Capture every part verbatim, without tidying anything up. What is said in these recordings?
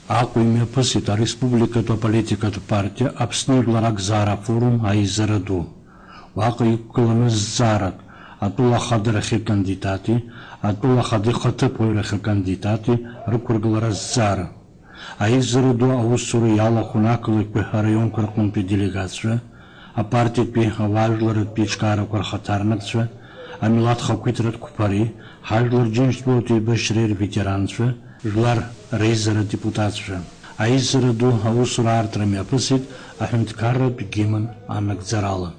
Аҟәа имҩаԥысит ареспубликатә аполитикатә партиа Аԥсны жәлар акзаара афорум аизара ду. Уаҟа иқәгыланы зҵаарак, атәыла ахадарахьы акандидати, атәыла ахада ихаҭыԥуаҩрахь акандидати рықәыргылара зҵаара. Аизара ду аусура иалахәын ақалақьқәеи араионқәа рҟынтәи делегатцәа, апартиатәи ауаажәларратә еиҿкаарақәа рхаҭарнакцәа, амилаҭ хақәиҭратә қәԥареи, ҳажәлар Џьынџьтәылатә еибашьреи рветеранцәа, жәлар реизара адепутатцәа. Аизара ду аусура аартра мҩаԥысит аҳәынҭқарратә гимн анагӡарала.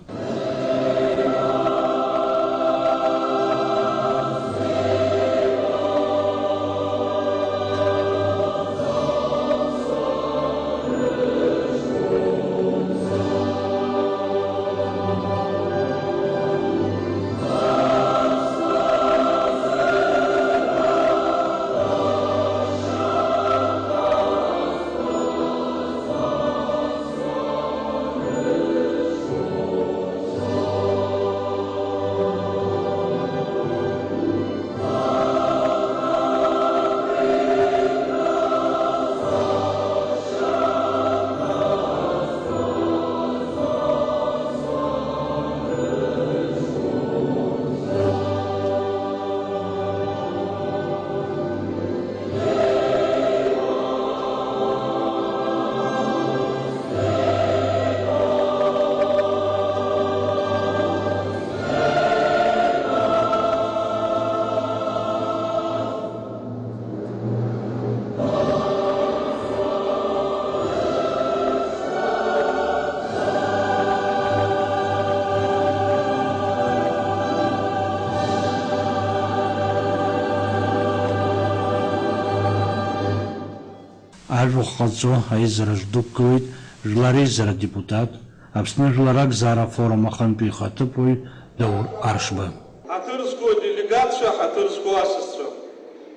Ажәахә ҟаҵо аизараҿ дықәгылеит Жәлар реизара адепутат, Аԥсны Жәлар Акзаара афорум ахантәи ихаҭыԥуаҩ Даур Аршба. Ҳаҭыр зқәу аделегатцәа, ҳаҭыр зқәу асасцәа!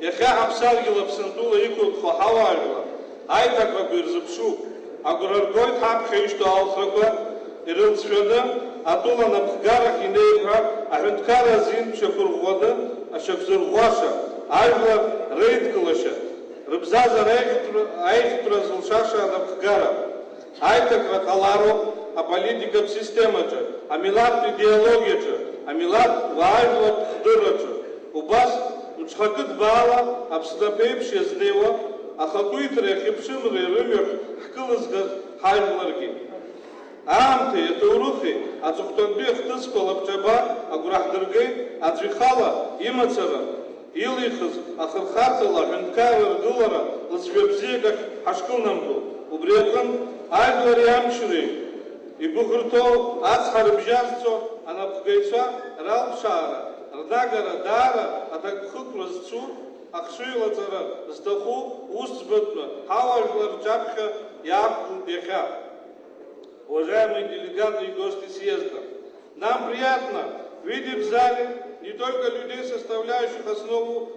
Иахьа ҳаԥсадгьыл Аԥсынтәыла иқәынхо ҳауаажәлар аиҭакрақәа ирзыԥшуп. Агәра ргоит ҳаԥхьа ишьҭоу алхрақәа ирылҵшәаны, атәыла анапхгарахь инеиуа аҳәынҭқарра азин шьақәырӷәӷәаны, ашьақәзырӷәӷәаша ажәлар реидкылашьа, рыбзазара аиӷьтәра, аиӷьтәра зылшаша анапхгара. Аиҭакра ҟалароуп аполитикатә системаҿы, амилаҭтә идеологиаҿы, амилаҭ уаажәлартә хдырраҿы. Убас, мҽхакы ҭбаала Аԥсны аԥеиԥш иазнеиуа, ахақәиҭреи ахьыԥшымреи рымҩахь ҳкылызгаз ҳажәларгьы. Аамҭеи аҭоурыхи аҵыхәтәантәи ахҭысқәа лабҿаба агәра ҳдыргеит, аӡә ихала имацара илихыз ахырхарҭала аҳәынҭқарра ргылара лҵшәа бзиак ахь ҳашкылнамго. Убри аҟынтә, ажәлари амчреи игәыӷырҭоу ацҳа рыбжьазҵо анапхгаҩцәа ралԥшаара, рнагара даара аҭакԥхықәра зцу, ахшыҩлаҵара зҭаху усӡбатәны ҳауаажәлар рҿаԥхьа иаақәгылт иахьа. Уважаемые делегаты и гости съезда, нам приятно видеть в зале не только людей, составляющих основу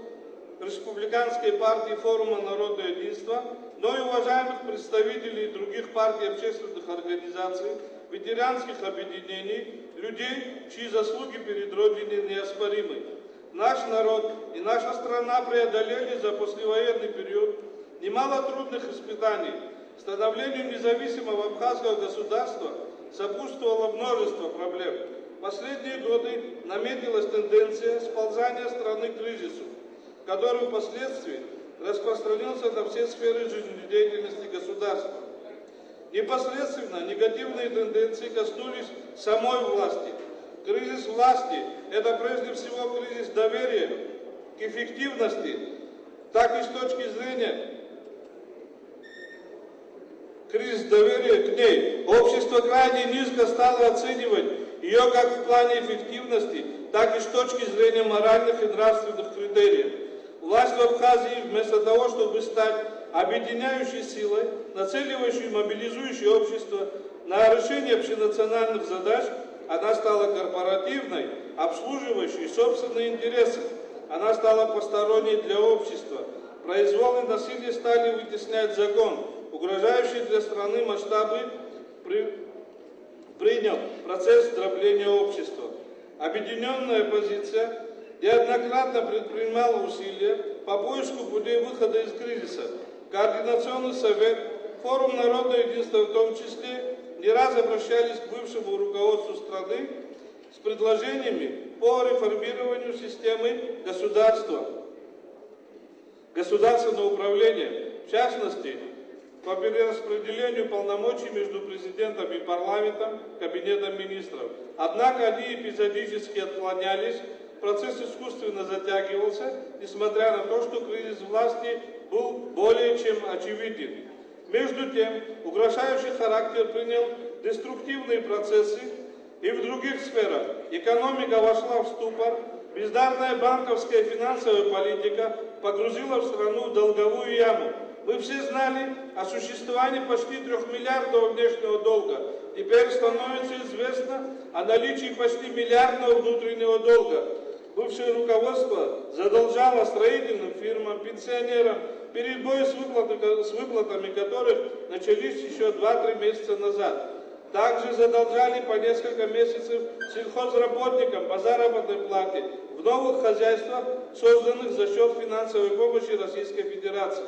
Республиканской партии Форума Народного Единства, но и уважаемых представителей других партий, общественных организаций, ветеранских объединений, людей, чьи заслуги перед Родиной неоспоримы. Наш народ и наша страна преодолели за послевоенный период немало трудных испытаний. Становлению независимого абхазского государства сопутствовало множество проблем. В последние годы наметилась тенденция сползания страны к кризису, который впоследствии распространился на все сферы жизнедеятельности государства. Непосредственно негативные тенденции коснулись самой власти. Кризис власти — это прежде всего кризис доверия к эффективности, так и с точки зрения кризис доверия к ней. Общество крайне низко стало оценивать ее как в плане эффективности, так и с точки зрения моральных и нравственных критериев. Власть в Абхазии, вместо того, чтобы стать объединяющей силой, нацеливающей и мобилизующей общество на решение общенациональных задач, она стала корпоративной, обслуживающей собственные интересы. Она стала посторонней для общества. Произвол и насилие стали вытеснять закон. Угрожающие для страны масштабы при- принял процесс дробления общества. Объединённая оппозиция неоднократно предпринимала усилия по поиску путей выхода из кризиса. Координационный совет, форум «Народное единство» в том числе, не раз обращались к бывшему руководству страны с предложениями по реформированию системы государства, государственного управления, в частности, по перераспределению полномочий между президентом и парламентом, кабинетом министров. Однако они эпизодически отклонялись, процесс искусственно затягивался, несмотря на то, что кризис власти был более чем очевиден. Между тем, угрожающий характер принял деструктивные процессы и в других сферах. Экономика вошла в ступор, бездарная банковская и финансовая политика погрузила страну в долговую яму. Мы все знали о существовании почти трёх миллиардов внешнего долга. Теперь становится известно о наличии почти миллиардного внутреннего долга. Бывшее руководство задолжало строительным фирмам, пенсионерам перебои с выплаты-, с выплатами которых начались ещё два-три месяца назад. Также задолжали по несколько месяцев сельхозработникам по заработной плате в новых хозяйствах, созданных за счёт финансовой помощи Российской Федерации.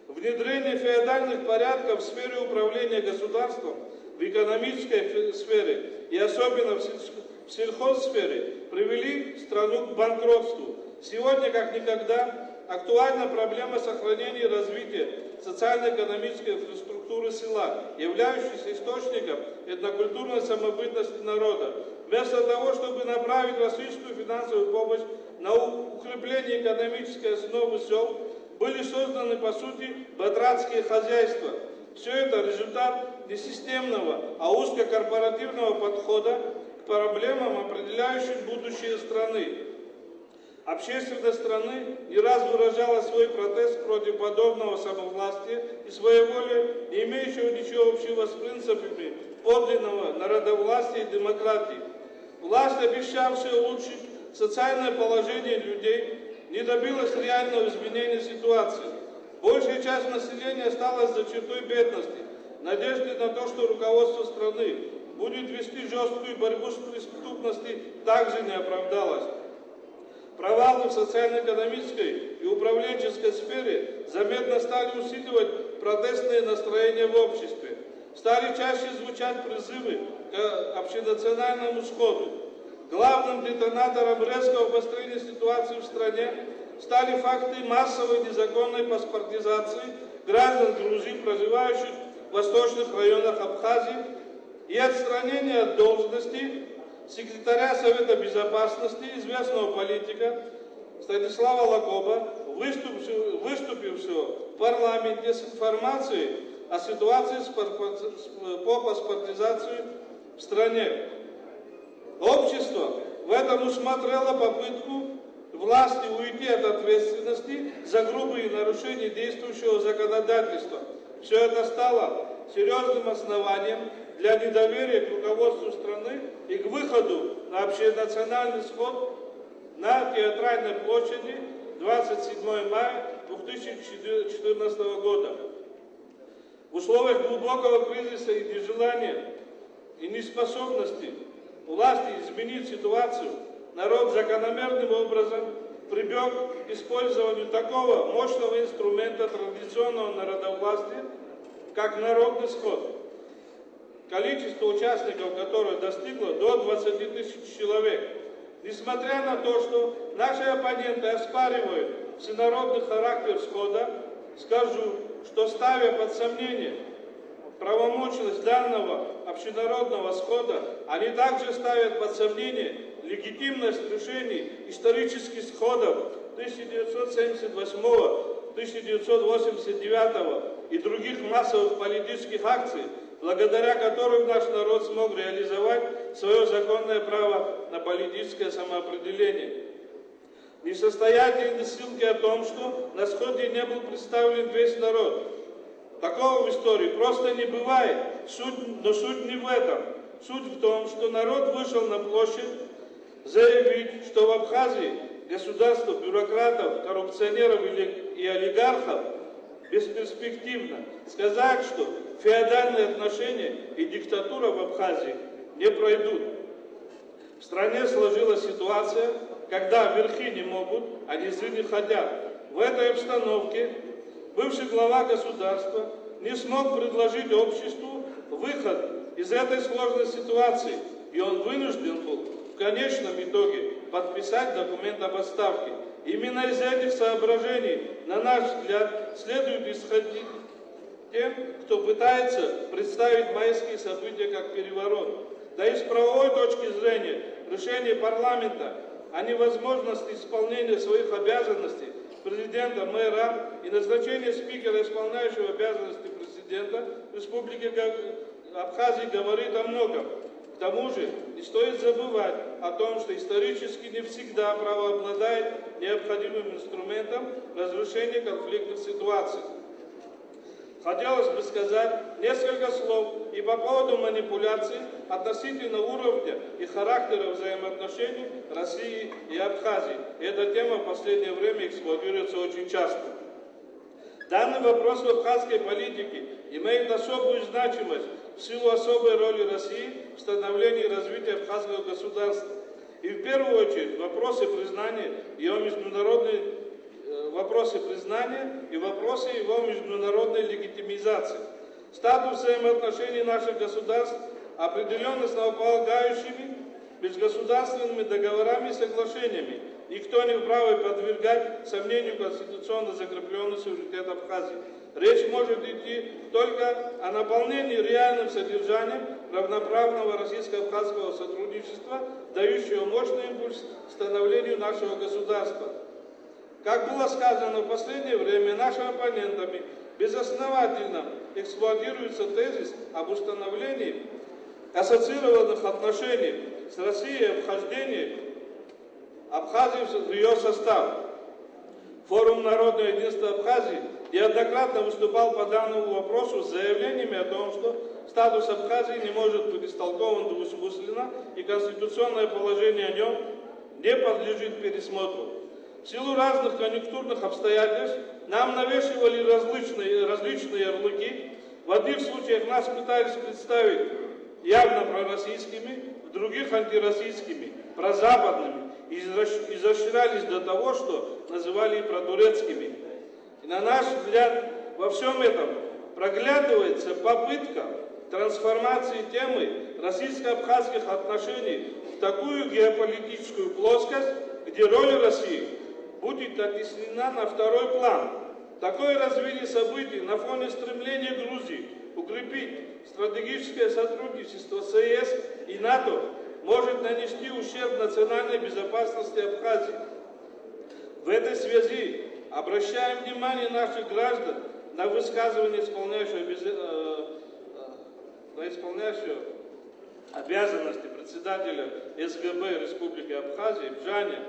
Внедрение феодальных порядков в сфере управления государством, в экономической фе-, сфере и особенно в сельск-, в сельхозсфере привели страну к банкротству. Сегодня, как никогда, актуальна проблема сохранения и развития социально-экономической инфраструктуры села, являющейся источником этнокультурной самобытности народа. Вместо того, чтобы направить российскую финансовую помощь на у-, укрепление экономической основы сел, были созданы, по сути, батракские хозяйства. Всё это результат не системного, а узкокорпоративного подхода к проблемам, определяющим будущее страны. Общественность страны не раз выражала свой протест против подобного самовластия и своеволия, не имеющего ничего общего с принципами подлинного народовластия и демократии. Власть, обещавшая улучшить социальное положение людей, не добилась реального изменения ситуации. Большая часть населения осталась за чертой бедности. Надежды на то, что руководство страны будет вести жёсткую борьбу с преступностью, также не оправдалась. Провалы в социально-экономической и управленческой сфере заметно стали усиливать протестные настроения в обществе. Стали чаще звучать призывы к общенациональному сходу. Главным детонатором резкого обострения ситуации в стране стали факты массовой незаконной паспортизации граждан Грузии, проживающих в восточных районах Абхазии, и отстранения от должности секретаря Совета Безопасности, известного политика Станислава Лакоба, выступившего, выступившего в парламенте с информацией о ситуации с пар-, по паспортизации в стране. Общество в этом усмотрело попытку власти уйти от ответственности за грубые нарушения действующего законодательства. Всё это стало серьёзным основанием для недоверия к руководству страны и к выходу на общенациональный сход на Театральной площади двадцать седьмого мая две тысячи четырнадцатого года. В условиях глубокого кризиса и нежелания, и неспособности власти изменить ситуацию, народ закономерным образом прибёг к использованию такого мощного инструмента традиционного народовластия, как народный сход, количество участников которой достигло до двадцати тысяч человек. Несмотря на то, что наши оппоненты оспаривают всенародный характер схода, скажу, что, ставя под сомнение правомочность данного общенародного схода, они также ставят под сомнение легитимность решений исторических сходов тысяча девятьсот семьдесят восьмого, тысяча девятьсот восемьдесят девятого и других массовых политических акций, благодаря которым наш народ смог реализовать своё законное право на политическое самоопределение. Несостоятельны ссылки о том, что на сходе не был представлен весь народ. Такого в истории просто не бывает. Суть, но суть не в этом. Суть в том, что народ вышел на площадь заявить, что в Абхазии государство бюрократов, коррупционеров и ли-, и олигархов бесперспективно. Сказать, что феодальные отношения и диктатура в Абхазии не пройдут. В стране сложилась ситуация, когда верхи не могут, а низы не хотят. В этой обстановке Бывший глава государства не смог предложить обществу выход из этой сложной ситуации, и он вынужден был в конечном итоге подписать документ об отставке. Именно из этих соображений, на наш взгляд, следует исходить тем, кто пытается представить майские события как переворот. Да и с правовой точки зрения решение парламента о невозможности исполнения своих обязанностей президента, мэра и назначения спикера, исполняющего обязанности президента Республики Га- Абхазии, говорит о многом. К тому же не стоит забывать о том, что исторически не всегда право обладает необходимым инструментом разрешения конфликтных ситуаций. Хотелось бы сказать несколько слов и по поводу манипуляций относительно уровня и характера взаимоотношений России и Абхазии. Эта тема в последнее время эксплуатируется очень часто. Данный вопрос в абхазской политике имеет особую значимость в силу особой роли России в становлении и развитии абхазского государства. И в первую очередь вопросы признания его международной, э, вопросы признания и вопросы его международной легитимизации. Статус взаимоотношений наших государств определен основополагающими межгосударственными договорами и соглашениями. Никто не вправе подвергать сомнению конституционно закреплённый суверенитет Абхазии. Речь может идти только о наполнении реальным содержанием равноправного российско-абхазского сотрудничества, дающего мощный импульс становлению нашего государства. Как было сказано, в последнее время нашими оппонентами безосновательно эксплуатируется тезис об установлении ассоциированных отношений с Россией и вхождении Абхазии в её состав. Форум «Народное единство Абхазии» неоднократно выступал по данному вопросу с заявлениями о том, что статус Абхазии не может быть истолкован двусмысленно и конституционное положение о нём не подлежит пересмотру. В силу разных конъюнктурных обстоятельств нам навешивали различные, различные ярлыки. В одних случаях нас пытались представить явно пророссийскими, в других антироссийскими, прозападными, и изощ- изощрялись до того, что называли и протурецкими. И на наш взгляд, во всём этом проглядывается попытка трансформации темы российско-абхазских отношений в такую геополитическую плоскость, где роль России будет оттеснена на второй план. Такое развитие событий на фоне стремления Грузии укрепить стратегическое сотрудничество с Е С и НАТО может нанести ущерб национальной безопасности Абхазии. В этой связи обращаем внимание наших граждан на высказывание исполняющего обяз- э, э, на исполняющего обязанности председателя С Г Б Республики Абхазия Бжаня.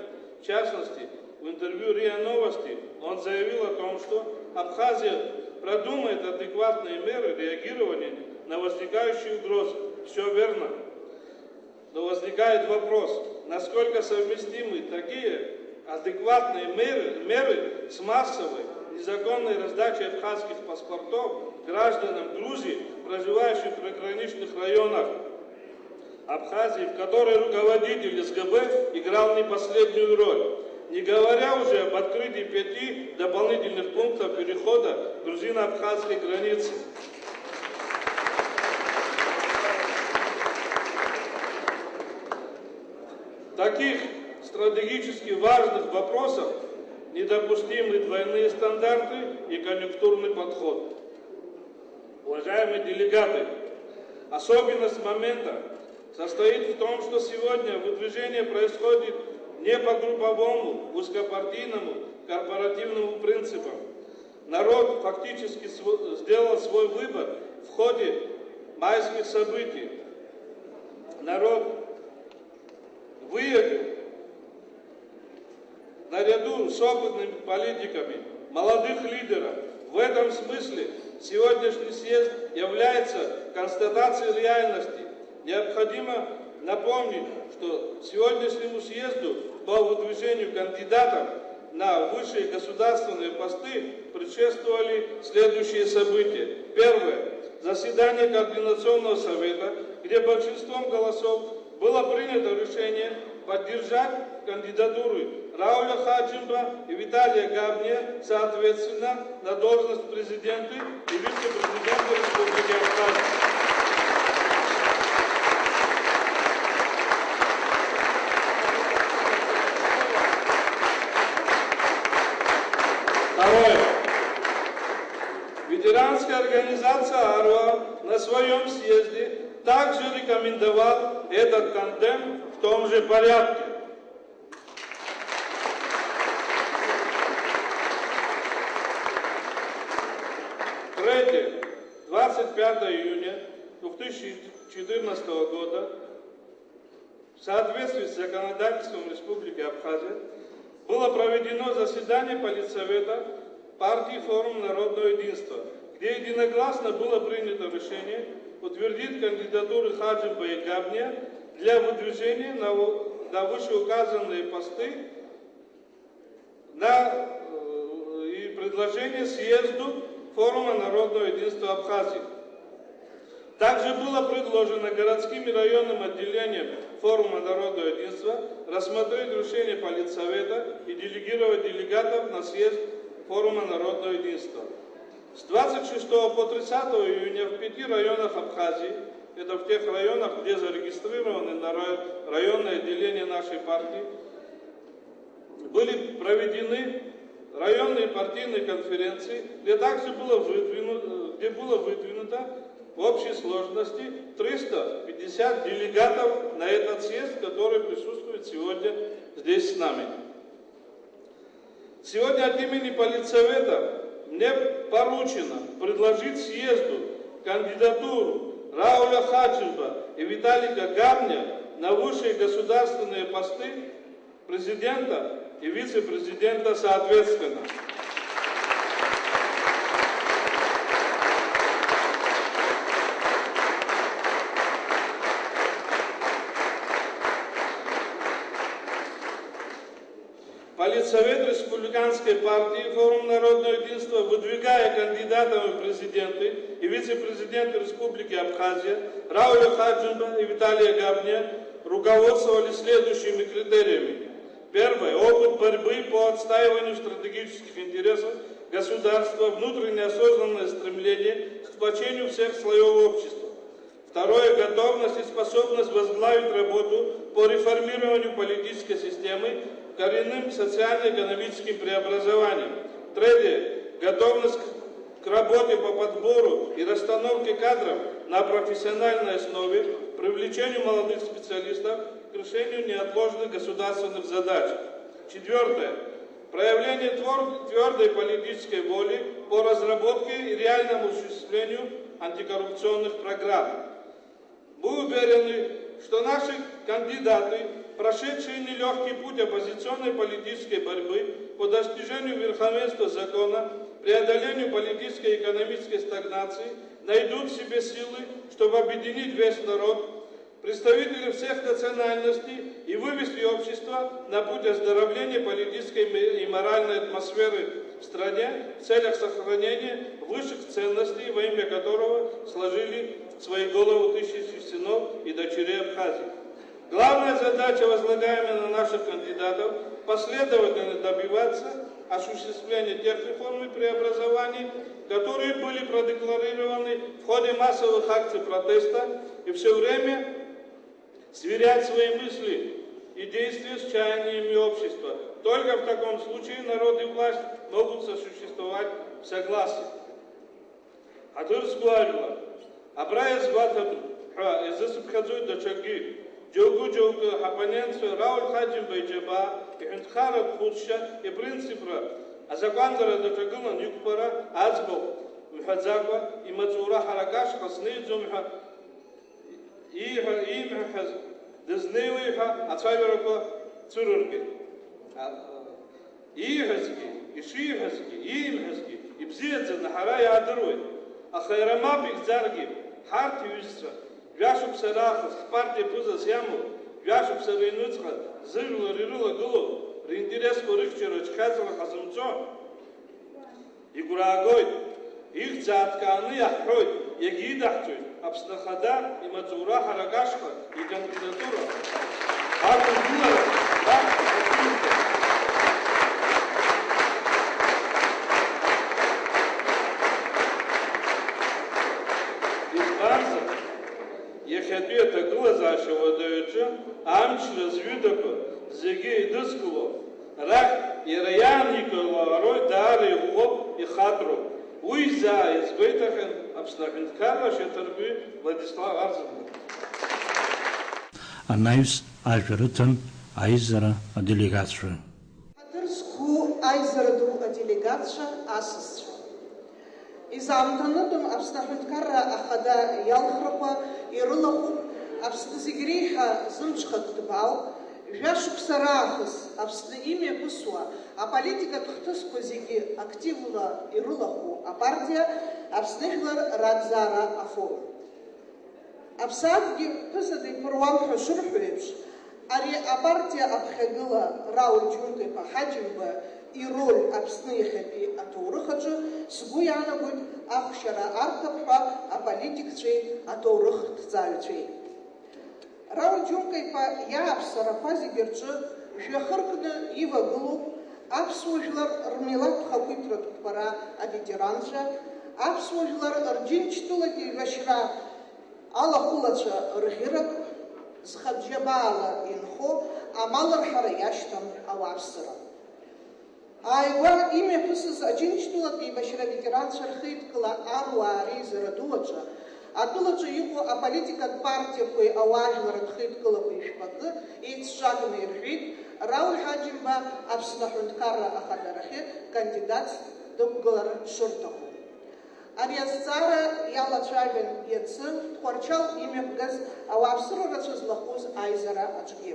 В частности, в интервью РИА Новости он заявил о том, что Абхазия продумает адекватные меры реагирования на возникающие угрозы. Все верно. Но возникает вопрос, насколько совместимы такие адекватные меры, меры с массовой незаконной раздачей абхазских паспортов гражданам Грузии, проживающим в приграничных районах Абхазии, в которой руководитель С Г Б играл не последнюю роль, не говоря уже об открытии пяти дополнительных пунктов перехода грузино-абхазской границы. В таких стратегически важных вопросах недопустимы двойные стандарты и конъюнктурный подход. Уважаемые делегаты, особенность момента состоит в том, что сегодня выдвижение происходит не по групповому, узкопартийному, корпоративному принципам. Народ фактически св- сделал свой выбор в ходе майских событий. Народ выявил наряду с опытными политиками молодых лидеров. В этом смысле сегодняшний съезд является констатацией реальности. Необходимо напомнить, что сегодняшнему съезду по выдвижению кандидатов на высшие государственные посты предшествовали следующие события. Первое. Заседание Координационного совета, где большинством голосов было принято решение поддержать кандидатуры Рауля Хаджимба и Виталия Габния, соответственно, на должность президента и вице-президента Республики Абхазия. Второе. Ветеранская организация «Арва» на своем съезде также рекомендовал этот тандем в том же порядке. Третье. Двадцать пятого июня две тысячи четырнадцатого года в соответствии с законодательством Республики Абхазия было проведено заседание Политсовета партии «Форум народного единства», где единогласно было принято решение утвердить кандидатуры Хаджимба и Габния для выдвижения на, на вышеуказанные посты на, э, и предложение съезду Форума народного единства Абхазии. Также было предложено городским и районным отделениям Форума народного единства рассмотреть решение Политсовета и делегировать делегатов на съезд Форума народного единства. С двадцать шестого по тридцатого июня в пяти районах Абхазии, это в тех районах, где зарегистрированы на рай-, районные отделения нашей партии, были проведены районные партийные конференции, где также было выдвину-, где было выдвинуто в общей сложности триста пятьдесят делегатов на этот съезд, которые присутствуют сегодня здесь с нами. Сегодня от имени Политсовета мне поручено предложить съезду кандидатуру Рауля Хаджимба и Виталика Габня на высшие государственные посты президента и вице-президента соответственно. Политсовет Республиканской партии «Форум народного единства», выдвигая кандидатами в президенты и вице-президенты Республики Абхазия Рауля Хаджимба и Виталия Габния, руководствовались следующими критериями. Первое. Опыт борьбы по отстаиванию стратегических интересов государства, внутреннее осознанное стремление к сплочению всех слоев общества. Второе. Готовность и способность возглавить работу по реформированию политической системы, коренным социально-экономическим преобразованиям. Третье. Готовность к, к работе по подбору и расстановке кадров на профессиональной основе, привлечению молодых специалистов к решению неотложных государственных задач. Четвертое. Проявление твор-, твердой политической воли по разработке и реальному осуществлению антикоррупционных программ. Мы уверены, что наши кандидаты, прошедшие нелегкий путь оппозиционной политической борьбы по достижению верховенства закона, преодолению политической и экономической стагнации, найдут в себе силы, чтобы объединить весь народ, представителей всех национальностей и вывести общество на путь оздоровления политической и моральной атмосферы в стране в целях сохранения высших ценностей, во имя которого сложили свои головы тысячи сынов и дочерей Абхазии. Главная задача, возлагаемая на наших кандидатов, последовательно добиваться осуществления тех реформ и преобразований, которые были продекларированы в ходе массовых акций протеста, и все время сверять свои мысли и действия с чаяниями общества. Только в таком случае народ и власть могут сосуществовать в согласии. Ҳаҭыр зқәу ажәлар, абра иазгәаҭатәуп ҳәа изысыԥхьаӡоит даҽакгьы. Џьоукы-џьоукы ҳоппонентцәа Рауль Хаџьымба иџьабаа, иҳәынҭқарратә хәыцшьа, ипринципра азакәандара даҿагылан иқәԥара аӡбахә мҳәаӡакәа, имаҵура ҳарак ашҟа снеиӡом ҳәа ииҳәа-, иимҳәахьаз дызнеиуеи ҳәа ацәажәарақәа цәырыргеит. А, ииҳәазгьы, ишиҳәазгьы, иимҳәазгьы ибзиаӡаны ҳара иаадыруеит, аха иара мап ихьӡаргьы, ҳарҭ иҩызцәа, жәашықәса раахыс ҳпартиа ԥызас иамоу, жәашықәса рыҩнуҵҟа зыжәлар ирылагылоу ринтересқәа рыхьчараҿ хьаҵра ҟазымҵо, игәра аагоит, ихьӡ ааҭкааны иаҳҳәоит, иагьидаҳҵоит Аԥсны Ахада имаҵура ҳарак ашҟа икандидатура ақәгылара раԥхьа ҳаҿимҭра. Амчра зҩыдақәа зегьы еидызкыло, арахь иара иааникыло арои даара иӷәӷәоуп, ихатәроуп. Уи заа иазгәеиҭахьан Аԥсны Аҳәынҭқарра ашьаҭаркҩы Владислав Арӡынба. Анаҩс ажәа рыҭан аизара аделегатцәа. Ҳаҭыр зқәу аизара ду аделегатцәа, асасцәа. Изаамҭанытәым Аԥсны Аҳәынҭқарра Ахада иалхрақәа ирылахәуп Аԥсны зегь реиҳа зымҽхак ҭбаау, жәашықәса раахыс Аԥсны имҩаԥысуа аполитикатә хҭысқәа зегьы активла ирылахәу апартиа Аԥсны Жәлар ракзаара афорум. Аԥсадгьы ԥыза диԥыруам ҳәа шырҳәо еиԥш, ари апартиа аԥхьагыла Рауль Џьунка-иԥа Ҳаџьымба ироль Аԥсны иахьатәи аҭоурых аҿы, сгәы иаанагоит, ахәшьара арҭап ҳәа аполитикцәеи аҭоурыхҭҵааҩцәеи. Рауль Џьунка-иԥа иааԥсарақәа зегьы рҿы жәҩахыркны ивагылоуп аԥсуа жәлар рмилаҭ хақәиҭратә қәԥара аветеранцәа, аԥсуа жәлар рџьынџьтәылатә еибашьра алахәылацәа рӷьырак, зхабжьабаала инхо амалрҳара иашьҭам ауааԥсыра. Ааигәа имҩаԥысыз Аџьынџьтәылатә еибашьра аветеранцәа рхеидкыла аруаа реизара ду аҿы, атәылаҿы иҟоу аполитикатә партиақәеи ауаажәларратә хеидкылақәеи жәпакы еицҿакны ирҳәеит, Рауль Ҳаџьымба Аԥсны Аҳәынҭқарра Ахадарахьы кандидатс дықәгылар шырҭаху. Ари азҵаара иалацәажәан иацы Тҟәарчал имҩаԥгаз ауааԥсыра рацәа злахәыз аизара аҿгьы.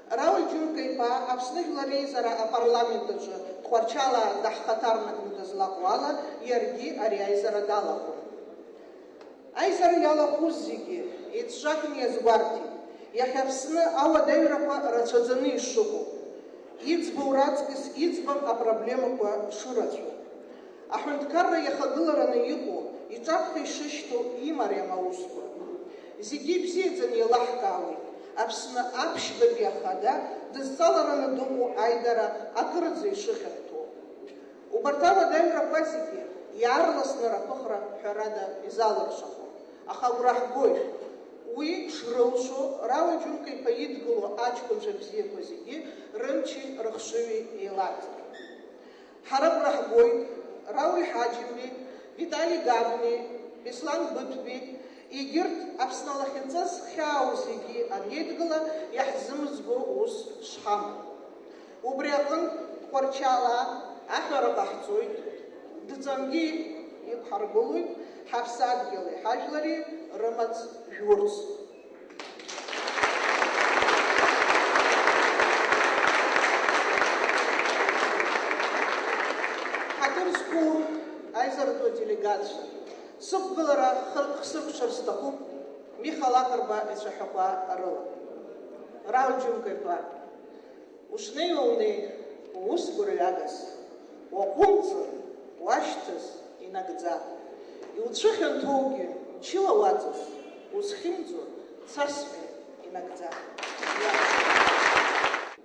Рауль Џьунка-иԥа Аԥсны Жәлар Реизара апарламент аҿы Тҟәарчалаа даҳхаҭарнакны дызлаҟоу ала, иаргьы ари аизара далахәын. Аизара иалахәыз зегьы еицҿакны иазгәарҭеит, иахьа Аԥсны ауадаҩрақәа рацәаӡаны ишыҟоу, иӡбоу раҵкыс иӡбам апроблемақәа шырацәоу. Аҳәынҭқарра иахагылараны иҟоу, иҿаԥхьа ишышьҭоу имариам аусқәа. Зегьы ибзиаӡаны еилаҳкаауеит, Аԥсны аԥшьбатәи ахада дызҵалараны дыҟоу аидара акырӡа ишыхьанҭоу. Убарҭ ауадаҩрақәа зегьы иаарласны раԥыхра ҳәарада изалыршахом, аха агәра ҳгоит, уи шрылшо, Рауль Џьунка-иԥа идгыло аҷкәынцәа бзиақәа зегьы рымчи рыхшыҩи еиларҵар. Ҳара агәра ҳгоит Рауль Ҳаџьымбеи, Витали Габниеи, Беслан Быҭәбеи, егьырҭ Аԥсны алахьынҵа зхьаау зегьы анеидгыла иаҳзымӡбо ус шҳамоу. Убри аҟынтә Тҟәарчалаа аҳәара ҟаҳҵоит, дҵангьы иқәҳаргылоит ҳаԥсадгьыли ҳажәлари рымаҵ жәурц. Ҳаҭыр зқәу аизаратәу аделегатцәа, сықәгылара хы-, хсыркәшар сҭахуп Миха Лакрба ицәаҳәақәа рыла. Рауль Џьунка-иԥа, ушнеиуа унеи, уус гәырҩагаз, уаҟәымҵын, уашьҭаз инагӡа. Иуцәыхьанҭоугьы мчыла уаҵаз, узхьымӡо цасҳәа инагӡа.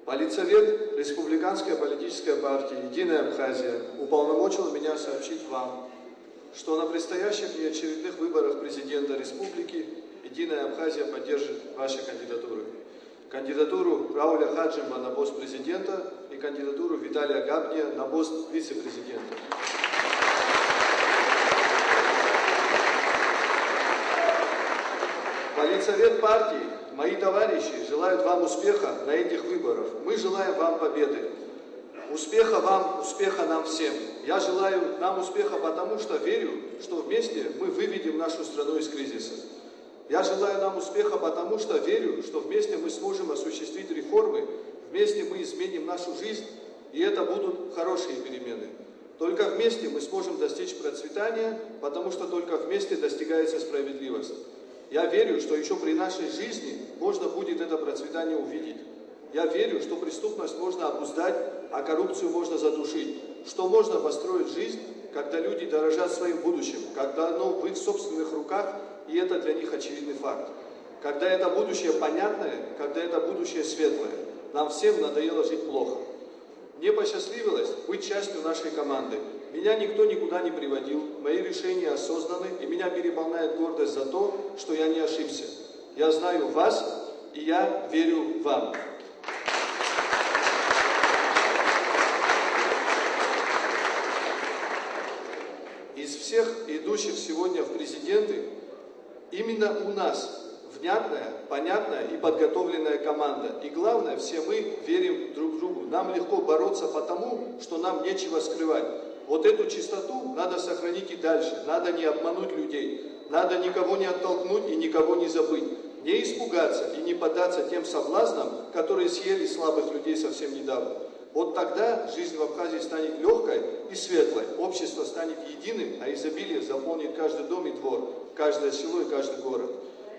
Политсовет Республиканской политической партии «Единая Абхазия» уполномочил меня сообщить вам, что на предстоящих внеочередных выборах президента республики «Единая Абхазия» поддержит ваши кандидатуры. Кандидатуру Рауля Хаджимба на пост президента и кандидатуру Виталия Габния на пост вице-президента. Политсовет партии, мои товарищи желают вам успеха на этих выборах. Мы желаем вам победы. Успеха вам, успеха нам всем. Я желаю нам успеха, потому что верю, что вместе мы выведем нашу страну из кризиса. Я желаю нам успеха, потому что верю, что вместе мы сможем осуществить реформы, вместе мы изменим нашу жизнь, и это будут хорошие перемены. Только вместе мы сможем достичь процветания, потому что только вместе достигается справедливость. Я верю, что ещё при нашей жизни можно будет это процветание увидеть. Я верю, что преступность можно обуздать, а коррупцию можно задушить, что можно построить жизнь, когда люди дорожат своим будущим, когда оно в их собственных руках, и это для них очевидный факт. Когда это будущее понятное, когда это будущее светлое. Нам всем надоело жить плохо. Мне посчастливилось быть частью нашей команды. Меня никто никуда не приводил, мои решения осознаны, и меня переполняет гордость за то, что я не ошибся. Я знаю вас, И я верю вам. Из всех идущих сегодня в президенты именно у нас внятная, понятная и подготовленная команда. И главное, все мы верим друг другу. Нам легко бороться потому, что нам нечего скрывать. Вот эту чистоту надо сохранить и дальше. Надо не обмануть людей. Надо никого не оттолкнуть и никого не забыть. Не испугаться и не поддаться тем соблазнам, которые съели слабых людей совсем недавно. Вот тогда жизнь в Абхазии станет легкой и светлой, общество станет единым, а изобилие заполнит каждый дом и двор, каждое село и каждый город.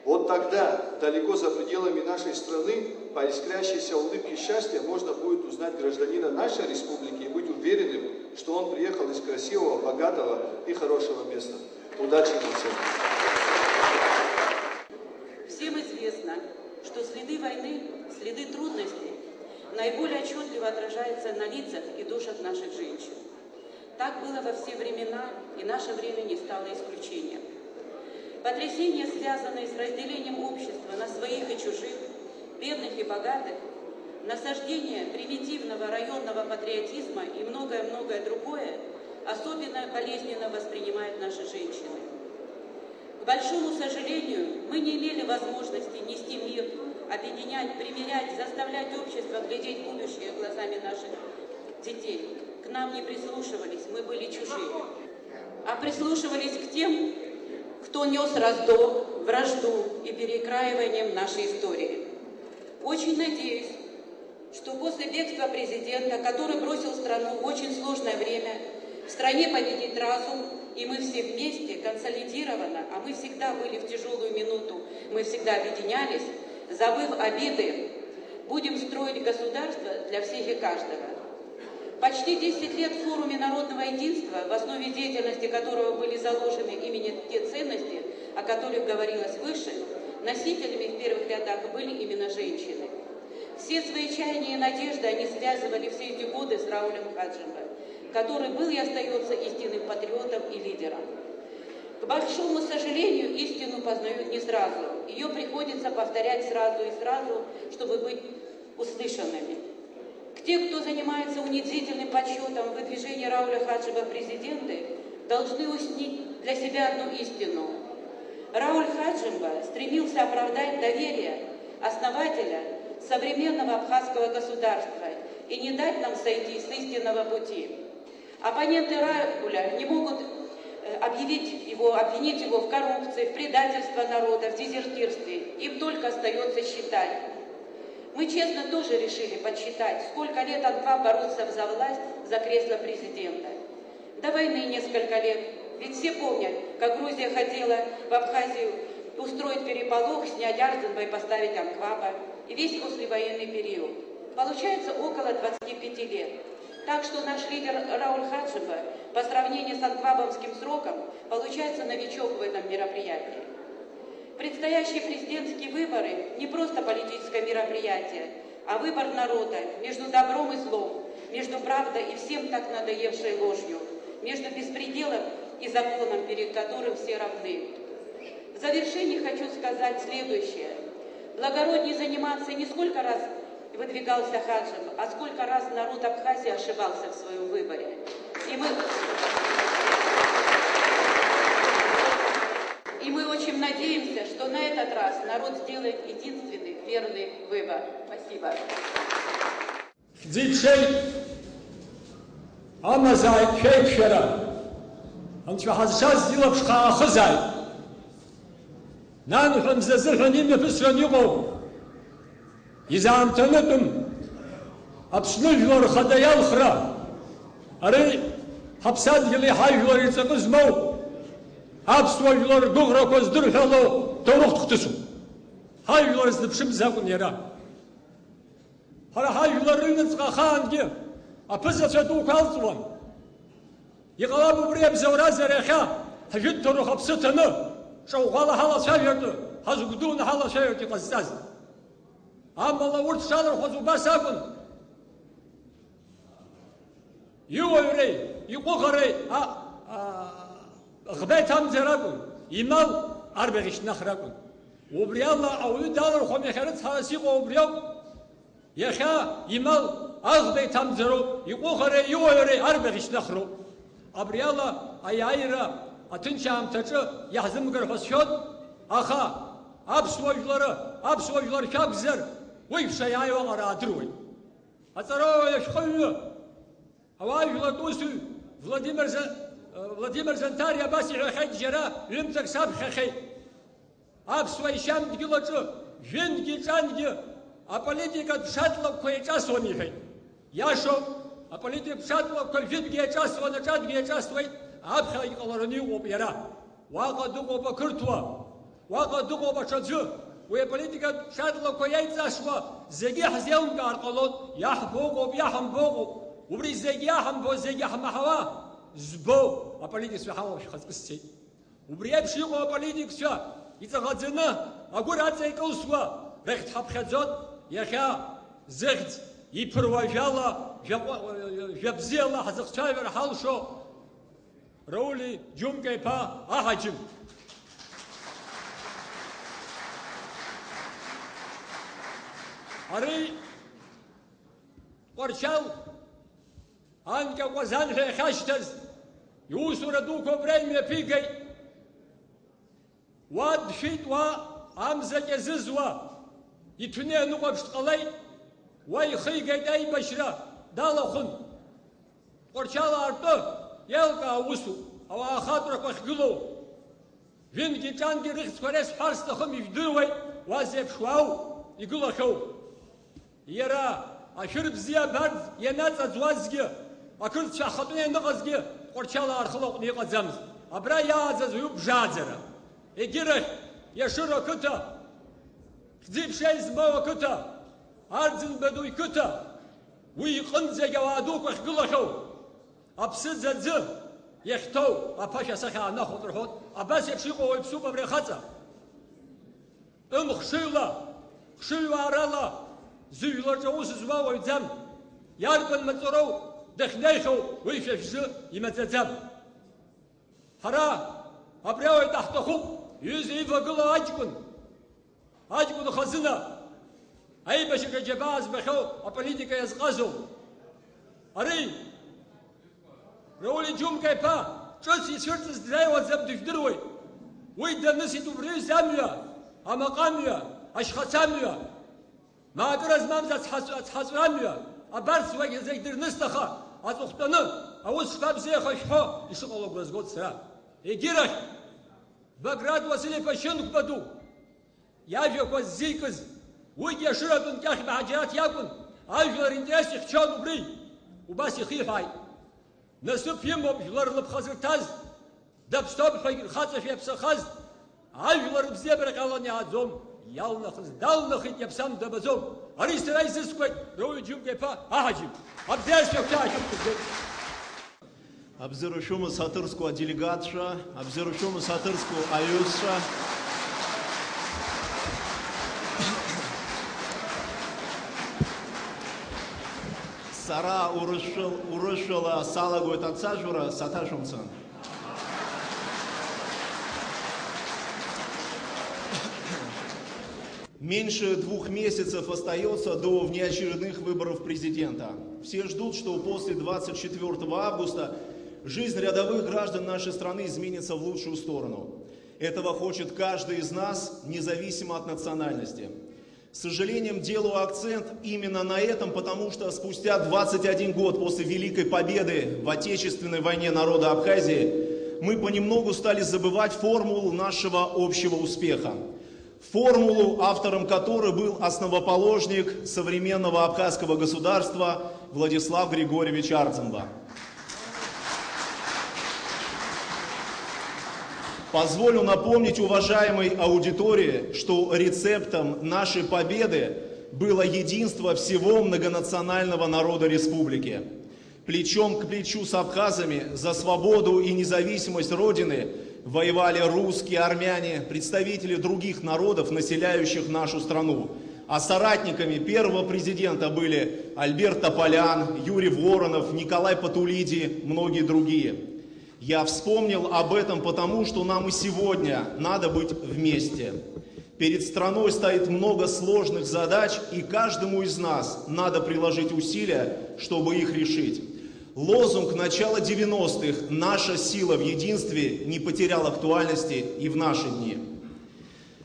Вот тогда, далеко за пределами нашей страны, по искрящейся улыбке счастья можно будет узнать гражданина нашей республики и быть уверенным, что он приехал из красивого, богатого и хорошего места. Удачи нам всем! Всем известно, что следы войны, следы трудностей наиболее отчетливо отражаются на лицах и душах наших женщин. Так было во все времена, и наше время не стало исключением. Потрясения, связанные с разделением общества на своих и чужих, бедных и богатых, насаждение примитивного районного патриотизма и многое-многое другое особенно болезненно воспринимают наши женщины. К большому сожалению, мы не имели возможности нести мир, объединять, примирять, заставлять общество глядеть в будущее глазами наших детей. К нам не прислушивались, мы были чужими. А прислушивались к тем, кто нес раздор, вражду и перекраивание нашей истории. Очень надеюсь, что после бегства президента, который бросил страну в очень сложное время, в стране победит разум, и мы все вместе, консолидированно, а мы всегда были в тяжелую минуту, мы всегда объединялись, забыв обиды, будем строить государство для всех и каждого. Почти десять лет в форуме народного единства, в основе деятельности которого были заложены именно те ценности, о которых говорилось выше, носителями в первых рядах были именно женщины. Все свои чаяния и надежды они связывали все эти годы с Раулем Хаджимбой, который был и остается истинным патриотом и лидером. К большому сожалению, истину познают не сразу. Ее приходится повторять сразу и сразу, чтобы быть услышанными. Те, кто занимается унизительным подсчётом выдвижения Рауля Хаджиба в президенты, должны уяснить для себя одну истину. Рауль Хаджимба стремился оправдать доверие основателя современного абхазского государства и не дать нам сойти с истинного пути. Оппоненты Рауля не могут э, объявить его, обвинить его в коррупции, в предательство народа, в дезертирстве. Им только остается считать. Мы честно тоже решили подсчитать, сколько лет Анкваб боролся за власть, за кресло президента. До войны несколько лет. Ведь все помнят, как Грузия хотела в Абхазию устроить переполох, снять Ардзинба и поставить Анкваба. И весь послевоенный период. Получается около двадцати пяти лет. Так что наш лидер Рауль Хаджиба по сравнению с анквабовским сроком получается новичок в этом мероприятии. Предстоящие президентские выборы не просто политическое мероприятие, а выбор народа между добром и злом, между правдой и всем так надоевшей ложью, между беспределом и законом, перед которым все равны. В завершении хочу сказать следующее. Благороднее заниматься не сколько раз выдвигался Хаджиб, а сколько раз народ Абхазии ошибался в своем выборе. И мы, и мы очень надеемся, что на этот раз народ сделает единственный верный выбор. Спасибо. Хьӡи-ҽеи амазааит шәеиқәшәара, Анцәа ҳазшаз илаԥш хаахызааит. Нанҳәа мзазыҳәан имҩаԥысран иҟоу, изаамҭанытәым Аԥсны жәлар рхада иалхра, ари ҳаԥсадгьыли ҳажәлари ҵакы змоу, аԥсуа жәлар ргәыӷрақәа здырҳәало ҭоурыхтә хҭысуп. Ҳажәлар зыԥшымз акәын иара. Ҳара ҳажәлар рыҩныҵҟа ахаангьы аԥызацәа дуқәа алҵуан. Иҟалап убри абзоуразар иахьа ҳжәытәҭару ҳаԥсы ҭаны, ҿаӷәӷәала ҳалацәажәартә, ҳазгәдуны ҳалацәажәартә иҟазҵаз. Амала урҭ шалырхуаз убас акәын. Иуаҩреи, иҟәыӷареи, а, а, ӷба иҭамӡар акәын, имал арбаӷь ишьҭнахыр акәын. Убри ала ауаҩы далырхуам, иахьа рыцҳарас иҟоу убри ауп. Иахьа имал аӷба иҭамӡароуп, иҟәыӷареи иуаҩреи арбаӷь ишьҭнахроуп. Абри ала аиааира аҭынч аамҭаҿы иаҳзымгар ҳәа сшәон, аха аԥсуа жәлары, аԥсуа жәлар шәакәзар, уи шәшаиааиуа аҟара аадыруеит. Аҵарауаҩ ашәҟәыҩҩы, ауаажәлартә усзуҩ Владимир За-, Владимир Занҭариа абас иҳәахьеит, џьара ҩымҭак саԥхьахьеит. Аԥсуа ишьам дгьыл аҿы жәҩангьы ҿангьы аполитикатә шатлакқәа еиҿасуан, иҳәеит. Иашоуп, аполитикатә шатлакқәа жәытәгьы еиҿасуан, аҿатәгьы еиҿасуеит, аԥхьагь ҟалараны иҟоуп иара. Уаҟа дыҟоуп ақырҭуа, уаҟа дыҟоуп аҽаӡәы. Уи аполитикатә шатлакқәа иаиҵасуа зегьы ҳзеилымкаар ҟалоит, иаҳбо ыҟоуп, иаҳамбо ыҟоуп. Убри зегь иаҳамбо, зегь иаҳмаҳауа збо аполитикцәа ҳауам, шәхаҵкы сцеит. Убри еиԥш иҟоу аполитикцәа иҵаӷаӡаны агәыр аҵа икылсуа рахь дҳаԥхьаӡоит иахьа зыхьӡ иԥыруа жәала, жәаҟәа-, жәабзиала ҳзыхцәажәар ҳалшо Рауль Џьумка-иԥа Аҳаџьым. Ари Тҟәарчал анкьа Ҟәазан ҳәа иахьашьҭаз, иусура дуқәа убра имҩаԥигеит. Уа дшәит, уа амза кьазызуа, иҭәны ианыҟәаԥш дҟалеит, уа ихигеит аибашьра, далахәын. Тҟәарчал аартәы еилкаа усуп, ауаа ахатәрақәа ахьгылоу. Жәынгьы ҿангьы рыхьӡқәа ресҳәар сҭахым, ижәдыруеит, уа зеиԥш уаау игылахьоу. Иара ашәыр бзиа абарҭ ианаҵаӡуазгьы, ақырҭцәа ахатәы ианыҟазгьы, Тҟәарчал аархылаҟәны иҟаӡамызт. Абра иааӡаз уаҩуп бжааӡара. Егьирахь, Иашыра ақыҭа, хьӡи-ԥшеи змоу ақыҭа, Арӡынба ду иқыҭа, уи иҟынӡагь ауаа дуқәа ахьгылахьоу. Аԥсыӡ аӡы иахьҭоу аԥашә асахьа аанахәоит рҳәоит, абас еиԥш иҟоу уаҩԥсуп абри ахаҵа. Ымхшыҩла, хшыҩлаарала зыжәлаҿ аус зуа уаҩӡам. Иарбан маҵуроу дахьнеихьоу уи шәа шәзы имаӡаӡам. Ҳара абри ауаҩ даҳҭахуп, иҩыза ивагылоу аҷкәын. Аҷкәын хазына, аибашьраҿы аџьабаа збахьоу аполитика иазҟазоу. Ари, Рауль Џьумка-иԥа, ҿыц ицәырҵыз дизааиуаӡам, дыжәдыруеит. Уи данысит убри аҩыза амҩа, амаҟа амҩа, ашьхацамҩа, маакыра змамыз ацҳаҵ-, ацҳаҵәрамҩа, абарҭ зегь, зегь дырныст, аха аҵыхәтәаны аус шԥабзиахо ишәҳәо ишыҟало агәра згоит сара. Егьирахь, Баграт Уасил-иԥа Шьынқәба ду, иажәақәа ззикыз, уигьы Ашыратәын Кьахьба Ҳаџьараҭ иакәын, ажәлар ринтерес ихьчон убри. Убас ихиҳәааит. Насыԥ имоуп жәлар лыԥха зырҭаз, даԥсоуп ҳәагь рхаҵашәа иаԥсахаз, ажәлар рыбзиабара ҟьалан иааӡом, иалнахыз далнахит, иаԥсам дабаӡом. Ари сара изыскуеит, Рауль Џьумка-иԥа Аҳаџьым. Абзиаршәа агәҭа аашьақәсыргеит. Абзиара шәымаз ҳаҭыр зқәу аделегатцәа, абзиара шәымаз ҳаҭыр зқәу аҩызцәа. Сара урысшәал-, урысшәала салагоит ацәажәара, саҭашәымцан. Меньше двух месяцев остаётся до внеочередных выборов президента. Все ждут, что после двадцать четвёртого августа жизнь рядовых граждан нашей страны изменится в лучшую сторону. Этого хочет каждый из нас, независимо от национальности. С сожалением делаю акцент именно на этом, потому что спустя двадцать один год после Великой Победы в Отечественной войне народа Абхазии мы понемногу стали забывать формулу нашего общего успеха. Формулу, автором которой был основоположник современного абхазского государства Владислав Григорьевич Ардзинба. Позволю напомнить уважаемой аудитории, что рецептом нашей победы было единство всего многонационального народа республики. Плечом к плечу с абхазами за свободу и независимость Родины воевали русские, армяне, представители других народов, населяющих нашу страну. А соратниками первого президента были Альберт Тополян, Юрий Воронов, Николай Патулиди, многие другие. Я вспомнил об этом потому, что нам и сегодня надо быть вместе. Перед страной стоит много сложных задач, и каждому из нас надо приложить усилия, чтобы их решить. Лозунг начала девяностых «Наша сила в единстве» не потерял актуальности и в наши дни.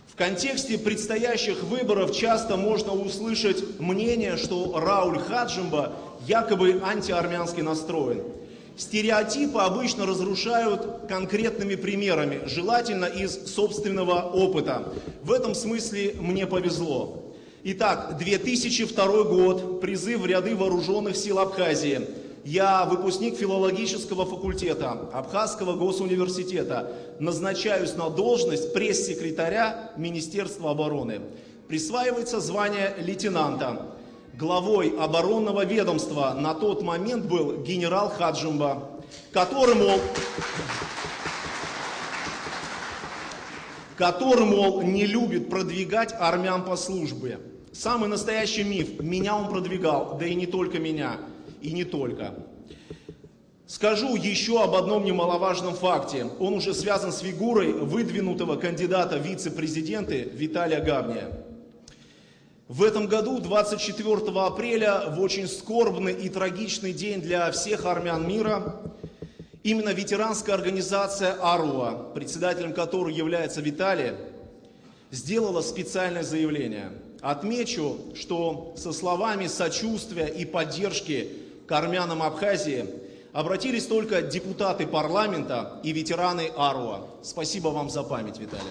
В контексте предстоящих выборов часто можно услышать мнение, что Рауль Хаджимба якобы антиармянски настроен. Стереотипы обычно разрушают конкретными примерами, желательно из собственного опыта. В этом смысле мне повезло. Итак, две тысячи второй год, призыв в ряды вооружённых сил Абхазии. Я выпускник филологического факультета Абхазского госуниверситета, назначаюсь на должность пресс-секретаря Министерства обороны. Присваивается звание лейтенанта. Главой оборонного ведомства на тот момент был генерал Хаджимба, который, мол, который, мол, не любит продвигать армян по службе. Самый настоящий миф. Меня он продвигал, да и не только меня, и не только. Скажу ещё об одном немаловажном факте. Он уже связан с фигурой выдвинутого кандидата в вице-президенты Виталия Гавния. В этом году, двадцать четвёртого апреля, в очень скорбный и трагичный день для всех армян мира, именно ветеранская организация «Аруа», председателем которой является Виталий, сделала специальное заявление. Отмечу, что со словами сочувствия и поддержки к армянам Абхазии обратились только депутаты парламента и ветераны «Аруа». Спасибо вам за память, Виталий.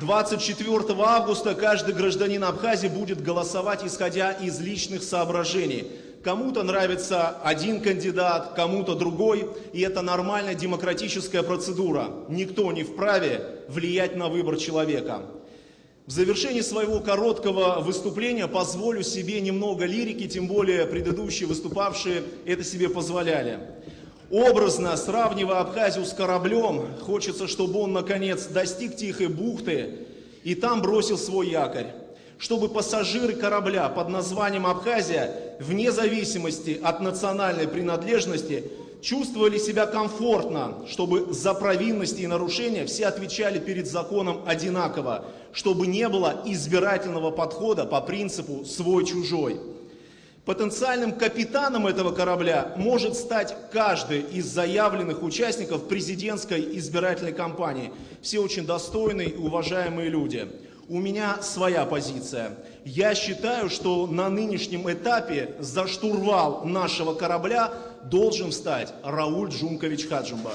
Двадцать четвёртого августа каждый гражданин Абхазии будет голосовать, исходя из личных соображений. Кому-то нравится один кандидат, кому-то другой, и это нормальная демократическая процедура. Никто не вправе влиять на выбор человека. В завершении своего короткого выступления позволю себе немного лирики, тем более предыдущие выступавшие это себе позволяли. Образно сравнивая Абхазию с кораблём, хочется, чтобы он, наконец, достиг тихой бухты и там бросил свой якорь, чтобы пассажиры корабля под названием «Абхазия», вне зависимости от национальной принадлежности, чувствовали себя комфортно, чтобы за провинности и нарушения все отвечали перед законом одинаково, чтобы не было избирательного подхода по принципу «свой-чужой». Потенциальным капитаном этого корабля может стать каждый из заявленных участников президентской избирательной кампании. Все очень достойные и уважаемые люди. У меня своя позиция. Я считаю, что на нынешнем этапе за штурвал нашего корабля должен встать Рауль Джункович Хаджимба.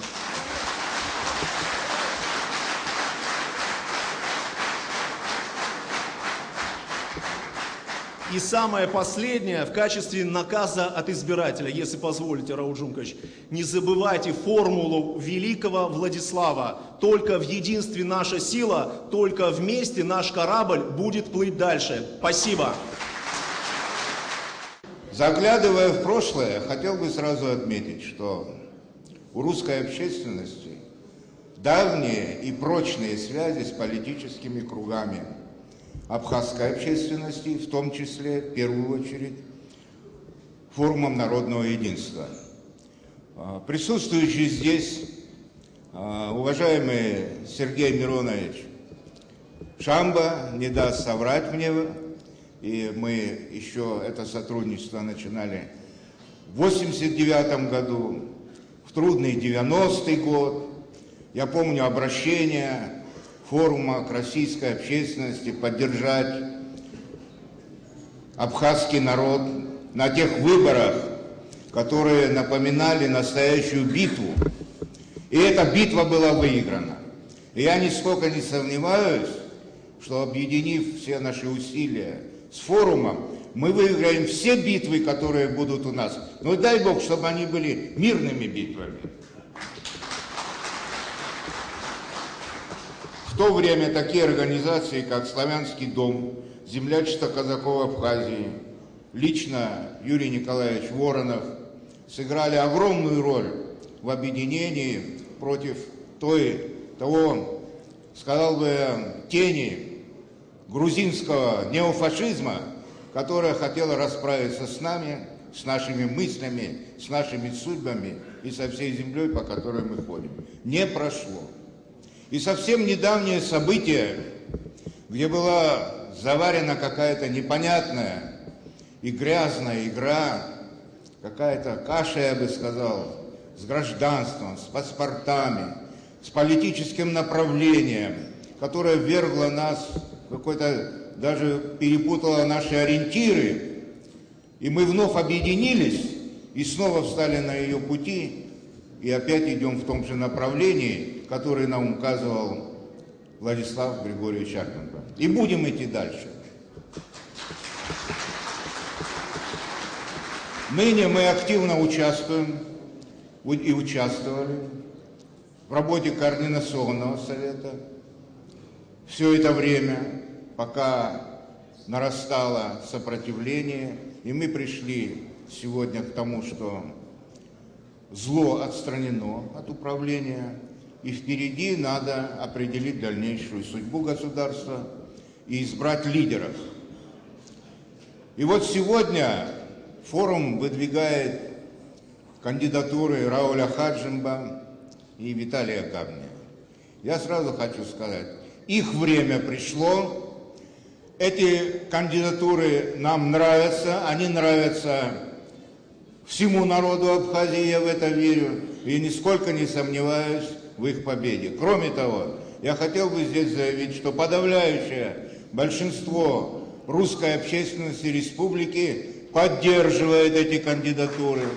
И самое последнее, в качестве наказа от избирателя, если позволите, Рауль Джункович, не забывайте формулу великого Владислава: «Только в единстве наша сила, только вместе наш корабль будет плыть дальше». Спасибо. Заглядывая в прошлое, хотел бы сразу отметить, что у русской общественности давние и прочные связи с политическими кругами абхазской общественности, в том числе, в первую очередь, Форумом народного единства. А, присутствующий здесь, а, уважаемый Сергей Миронович Шамба не даст соврать мне, и мы ещё это сотрудничество начинали в восемьдесят девятом году, в трудный девяностый год. Я помню обращение форума к российской общественности поддержать абхазский народ на тех выборах, которые напоминали настоящую битву. И эта битва была выиграна. И я нисколько не сомневаюсь, что, объединив все наши усилия с форумом, мы выиграем все битвы, которые будут у нас. Ну и дай Бог, чтобы они были мирными битвами. В то время такие организации, как Славянский дом, Землячество казаков Абхазии, лично Юрий Николаевич Воронов, сыграли огромную роль в объединении против той, того, сказал бы, тени грузинского неофашизма, которая хотела расправиться с нами, с нашими мыслями, с нашими судьбами и со всей землей, по которой мы ходим. Не прошло. И совсем недавнее событие, где была заварена какая-то непонятная и грязная игра, какая-то каша, я бы сказал, с гражданством, с паспортами, с политическим направлением, которое ввергло нас в какой-то, даже перепутало наши ориентиры. И мы вновь объединились и снова встали на ее пути, и опять идем в том же направлении, которое нам указывал Владислав Григорьевич Ахматов. И будем идти дальше. Ныне мы активно участвуем у- и участвовали в работе Координационного совета все это время, пока нарастало сопротивление, и мы пришли сегодня к тому, что зло отстранено от управления, и впереди надо определить дальнейшую судьбу государства и избрать лидеров. И вот сегодня форум выдвигает кандидатуры Рауля Хаджимба и Виталия Гавни. Я сразу хочу сказать, их время пришло. Эти кандидатуры нам нравятся, они нравятся всему народу Абхазии, я в это верю, и нисколько не сомневаюсь в их победе. Кроме того, я хотел бы здесь заявить, что подавляющее большинство русской общественности республики поддерживает эти кандидатуры.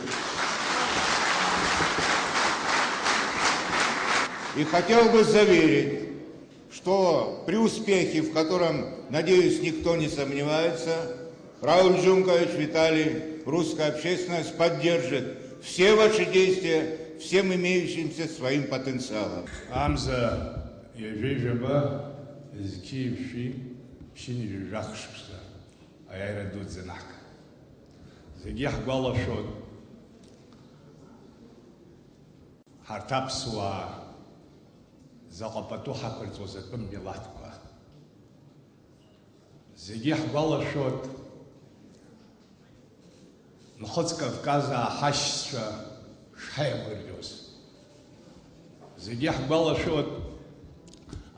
И хотел бы заверить, что при успехе, в котором, надеюсь, никто не сомневается, Рауль Джумкович Виталий, русская общественность поддержит все ваши действия всем имеющимся своим потенциалом. Амза ҩажәи жәаба зқьи жәшәи ԥшьынҩажәи жәаха шықәса аиааира дуӡӡа анаҳга. Зегьы иаҳгәалашәоит ҳарҭ аԥсуаа заҟа пату ҳақәырҵоз атәым милаҭқәа. Зегьы иаҳгәалашәоит Нхыҵ Кавказаа ҳашьцәа шҳаигәырӷьоз. Зегьы иаҳгәалашәоит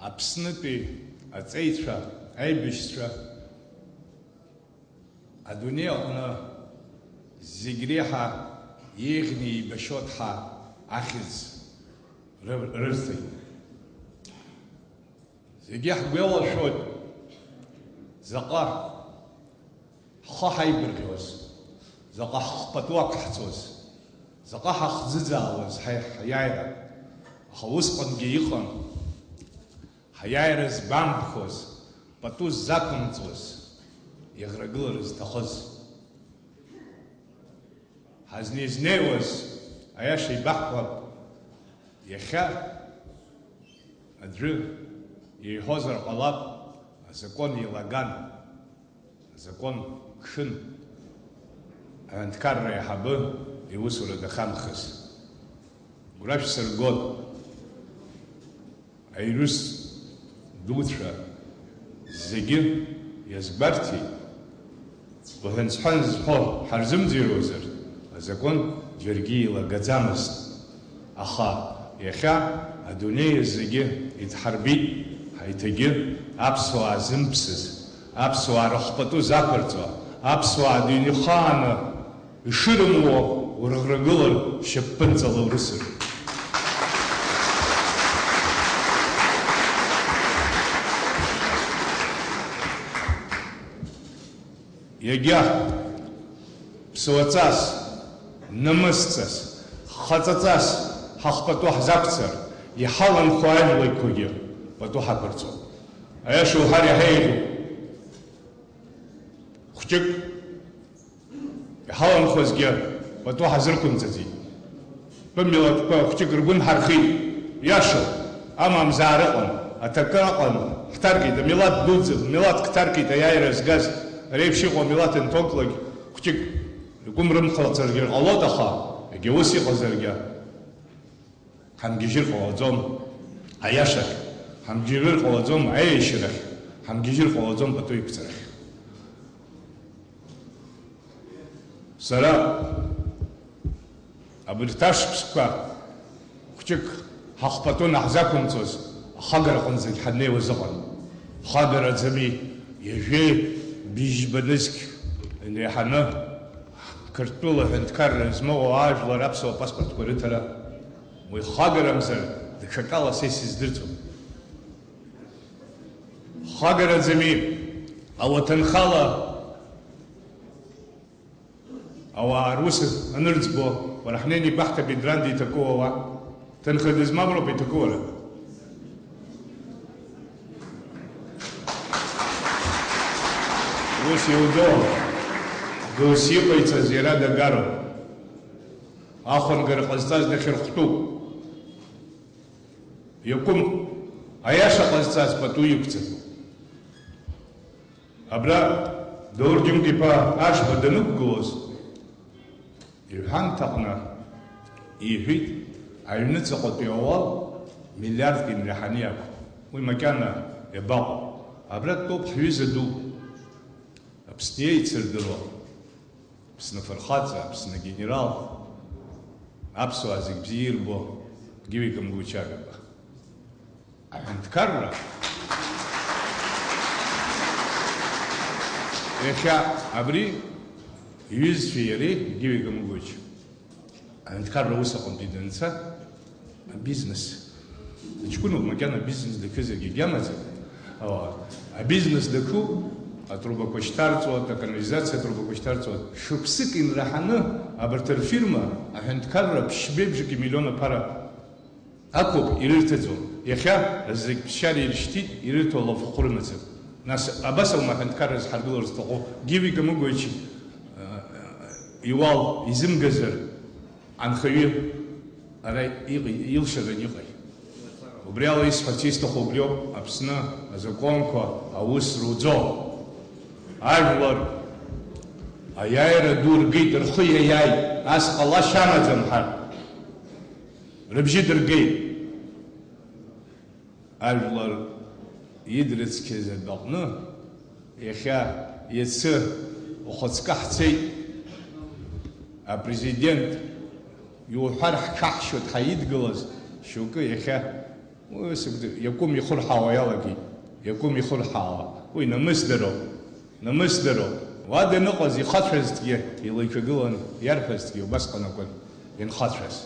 Аԥснытәи аҵеицәа, аибашьцәа, адунеи аҟны зегь реиҳа еиӷьны еибашьоит ҳәа ахьӡ ры-, рырҭеит. Зегьы ҳгәалашәоит, заҟа ҳхы ҳаибырӷьоз, заҟа ҳхы пату ақәҳҵоз, заҟа ҳахӡыӡаауаз ҳаи-, ҳаиааира. Аха усҟангьы иҟан ҳаиааира збамбхоз, пату ззақәымҵуаз, иаӷрагылара зҭахыз. Ҳазнеизнеиуаз, аиаша ибаҳҳәап, иахьа аӡәы иҳәозар ҟалап, азакәан еилаган, азакәан кшын, аҳәынҭқарра аиҳабы иусура дахамхыз. Гәра шәсыргоит. Аирыс дуцәа зегьы иазгәарҭеит. Уҳәан-сҳәан зҳәо ҳарзымӡырҩуазар, азакәан џьаргьы еилагаӡамызт. Аха иахьа адунеи зегьы идҳарбеит, ҳаиҭагьы аԥсуаа зымԥсыз, аԥсуаа рыхпату зақәырҵо, аԥсуаа дыҩнхааны ишырымуо урыӷрагылар, шьапԥынҵала урысыр. Иагьа ԥсуаҵас, намысҵас, хаҵаҵас ҳахпату ҳзақәцар, иҳаланхо ажәлақәагьы пату ҳақәырҵоит. Аиаша уҳәар иаҳа еиӷьуп. Хәҷык иҳаланхозгьы пату ҳазырқәымҵаӡеит. Тәым милаҭқәа хәҷык ргәы нҳархеит. Иашоуп, амамзаара ыҟан, аҭакы ыҟан, ҳҭаркит, амилаҭ дуӡӡа, милаҭк ҭаркит аиааира згаз, ари еиԥш иҟоу амилаҭ анҭоуклак хәҷык ргәы рымхалацаргьы ҟалоит, аха егьа ус иҟазаргьы. Ҳамгьежьыр ҟалаӡом аиашахь, ҳамгьежьыр ҟалаӡом аиашьарахь, ҳамгьежьыр ҟалаӡом пату иқәҵарахь. Сара абырҭ ашықәсқәа хәҷык ҳахәԥатәы наҳзақәымҵоз ахагара аҟынӡагь ҳаннеиуаз ыҟан. Хагараӡами, ҩажәи быжьба нызқь инеиҳаны Қырҭтәыла аҳәынҭқарра змоу ажәлар аԥсуа паспортқәа рыҭара, уи хагарамзар, даҽакала са исыздырӡом. Хагараӡами, ауаҭанхала ауаа рус анырӡбо, уара ҳнеины ибаҳҭап Идран диҭакуа уа. Ҭынха дызмам роуп иҭакуара. Ус иуӡом. Досс иҟаиҵаз иара дагароуп. Ахәангара ҟазҵаз дахьырхәтәуп. Иакәым, аиаша ҟазҵаз пату иқәҵатәуп. Абра Даур Џьынтә-иԥа Ашба данықәгылоз, иҳәамҭаҟны иҳәит, аҩныҵаҟатәи ауал миллиардк инреиҳаны иақәын. Уи макьана иабаҟоу? Абра дтәоуп ҳҩыза ду, Аԥсны иеицырдыруа, Аԥсны афырхаҵа, Аԥсны агенерал, аԥсуаа зегь бзиа ирбо Гиви Камгучи Агрба. Аҳәынҭқарра. Иахьа абри иҩызцәеи иареи, Гиви Камгучи, аҳәынҭқарра аус аҟынтәи данца, абизнес. Ҷкәыноуп, макьана абизнес дақәызаргьы егьамаӡам. Ауаа, абизнес дақәу, атрубақәа шьҭарҵоит, аканализациа атрубақәа шьҭарҵоит. Шықәсык инраҳаны абарҭ рфирма аҳәынҭқарра ԥшьбеибжаки миллион аԥара ақәуп, ирырҭаӡом. Иахьа зегь ԥсшьара иршьҭит, ирырҭо алафахә рымаӡам. Нас абас аума аҳәынҭқарра зҳаргылар зҭаху? Гиви Камыгуевич, э, иуал изымгазар, анхаҩы ара иҟ-, илшаран иҟеи? Убри ала исҳәарц исҭаху убриоуп, Аԥсны азакәанқәа аус руӡом. Ажәлар аиааира ду ргеит, рхы иаиааит, ас ҟалашьа амаӡам ҳәа. Рыбжьы дыргеит. Ажәлар идрыцқьаз адәаҟны, иахьа, иацы, ухаҵкы ҳцеит, апрезидент иуҳәар ҳҽаҳшьоит ҳәа идгылаз шьоукы иахьа, уи сыгәҭа-, иакәым ихырҳаауа иалагеит, иакәым ихырҳаауа, уи намысдароуп. Намысдароуп. Уа даныҟаз ихацәазҭгьы илеиҿагылан, иарҳәазҭгьы убасҟан акәын инхацәаз.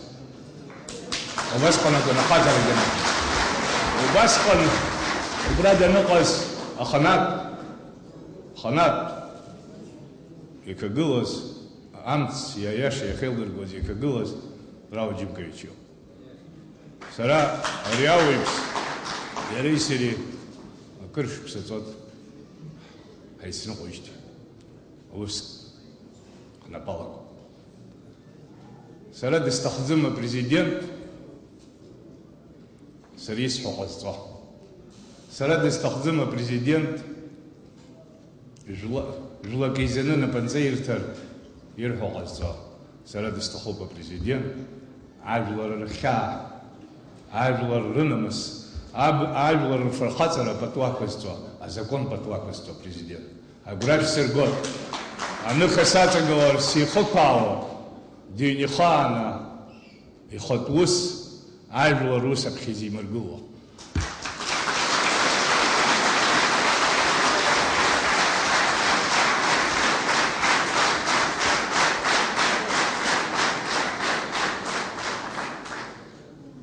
Убасҟан акәын ахаҵарагьы. Убасҟан убра даныҟаз аханатә, ханатә иқагылаз, амц иаиаша иахьеилдыргоз иқагылаз Рауль Џьынкевич иоуп. Сара ари ауаҩԥс иареи сареи акыр шықәса ҵуеит ҳаицныҟәоижьҭеи. Аус ҳнапы алакуп. Сара дысҭахӡам апрезидент, сара исҳәо ҟазҵо. Сара дысҭахӡам апрезидент, Жәла-, жәлак еизаны напынҵа ирҭар, ирҳәо ҟазҵо. Сара дысҭахуп апрезидент, ажәлар рхьаа, ажәлар рынамыс, аб-, ажәлар рфырхаҵара пату ақәызҵо, азакәан пату ақәызҵо апрезидент. Агәра шәсыргоит. Аныха саҵагылар сихықәаауа, дыҩнихааны, ихатә ус ажәлар рус аԥхьа изимыргыло.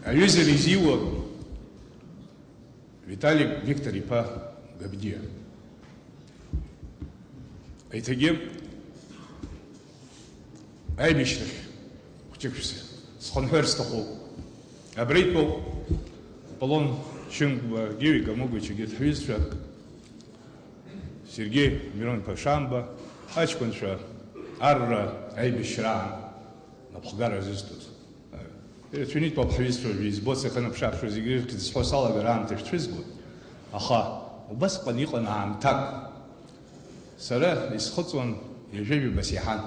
Аҩыза изиуа Виталик Виктор-иԥа Габдиа. Еиҭагьы аибашьрахь хәҷык шәс-, схынҳәыр сҭахуп. Абра итәоуп Аполлон Шьынқәба, Гиви Камыгуч, егьырҭ ҳҩызцәа, Сергеи Мирон-иԥа Шамба, аҷкәынцәа арра аибашьраан напхгара азызҭоз. Ирацәаҩны итәоуп ҳҩызцәа уажәы избо, сахьынаԥшы-ааԥшуа зегь рыхьӡ зҳәо салагар аамҭа шәцәызгоит. Аха убасҟан иҟан аамҭак. Сара исхыҵуан ҩажәа-ҩба сеиҳан.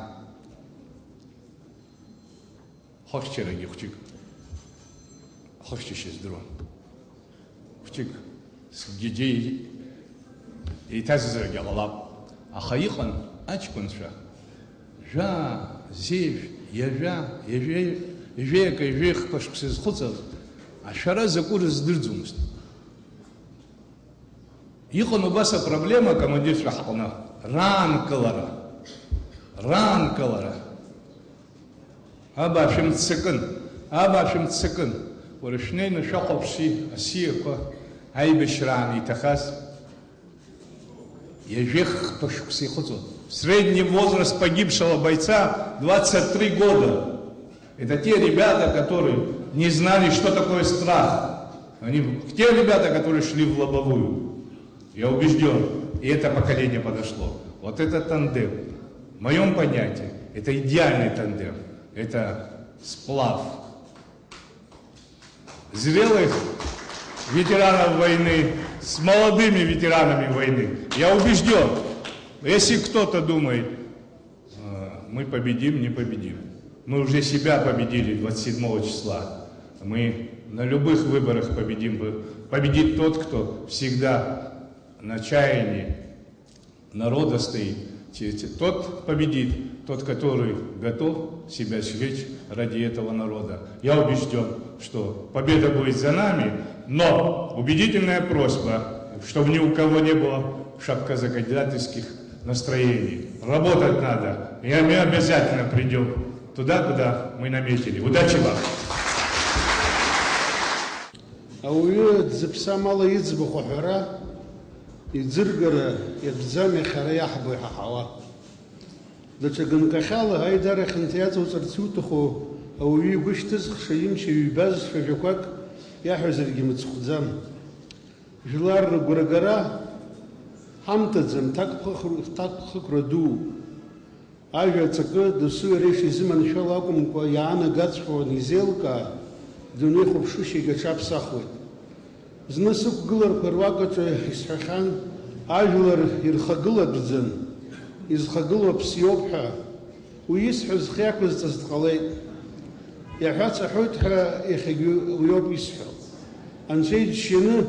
Хыхьчарагьы хәҷык. Хыхьчашьа здыруан. Хәҷык сгьежьы еиҭазызрагьы ҟалап. Аха иҟан аҷкәынцәа, жәаа, Зеижә, ҩажәа, ҩажәи-, ҩажәи акы, ҩажәи хԥа шықәса изхыҵыз ашәара закәу рыздырӡомызт. Иҟан убас апроблема акомандирцәа ҳҟны, раанкылара, раанкылара. Абаа шәымццакын, абаа шәымццакын. Уара шәнеины шәахәаԥши, асиақәа аибашьраан иҭахаз. Ҩажәи хԥа шықәса ихыҵуан. Средний возраст погибшего бойца двадцать три года. Это те ребята, которые не знали, что такое страх. Они те ребята, которые шли в лобовую. Я убежден, и это поколение подошло. Вот этот тандем, в моем понятии, это идеальный тандем. Это сплав зрелых ветеранов войны с молодыми ветеранами войны. Я убежден, если кто-то думает, э, мы победим, не победим. Мы уже себя победили двадцать седьмого числа. Мы на любых выборах победим. Победит тот, кто всегда на чаянии народа стоит. Те- те- Тот победит, тот, который готов себя сжечь ради этого народа. Я убежден, что победа будет за нами, но убедительная просьба, чтобы ни у кого не было шапкозакидательских настроений. Работать надо, и мы обязательно придем туда, куда мы наметили. Удачи вам! Ауаҩы дзыԥсам ала иӡбахә аҳәара, иӡыргара иатәӡам иахьа ара иаҳбо иҳаҳауа. Даҽа ганкахьала аидара хьанҭа иаҵоуҵарц иуҭаху ауаҩы игәы шьҭызхша имч иҩбазшәа жәақәак иаҳәазаргьы мыцхәӡам. Жәлар рыгәрагара ҳамҭаӡам, ҭакԥхықәра, ҭакԥхықәра дууп. Ажәа аҵакы досу иара ишизыманшәало акәымкәа иаанагаҵәҟьоу анизеилкаа, дунеихәаԥшышьагьы аҽаԥсахуеит. Зны сықәгыларақәа руак аҿы исҳәахьан, ажәлар ирхагылатәӡам, изхагылоу аԥс иоуп ҳәа. Уи исҳәаз зхы иақәызҵаз дҟалеит. Иаҳәац аҳәоит ҳәа иахьагьы уиоуп исҳәо. Анцәа иџьшьаны,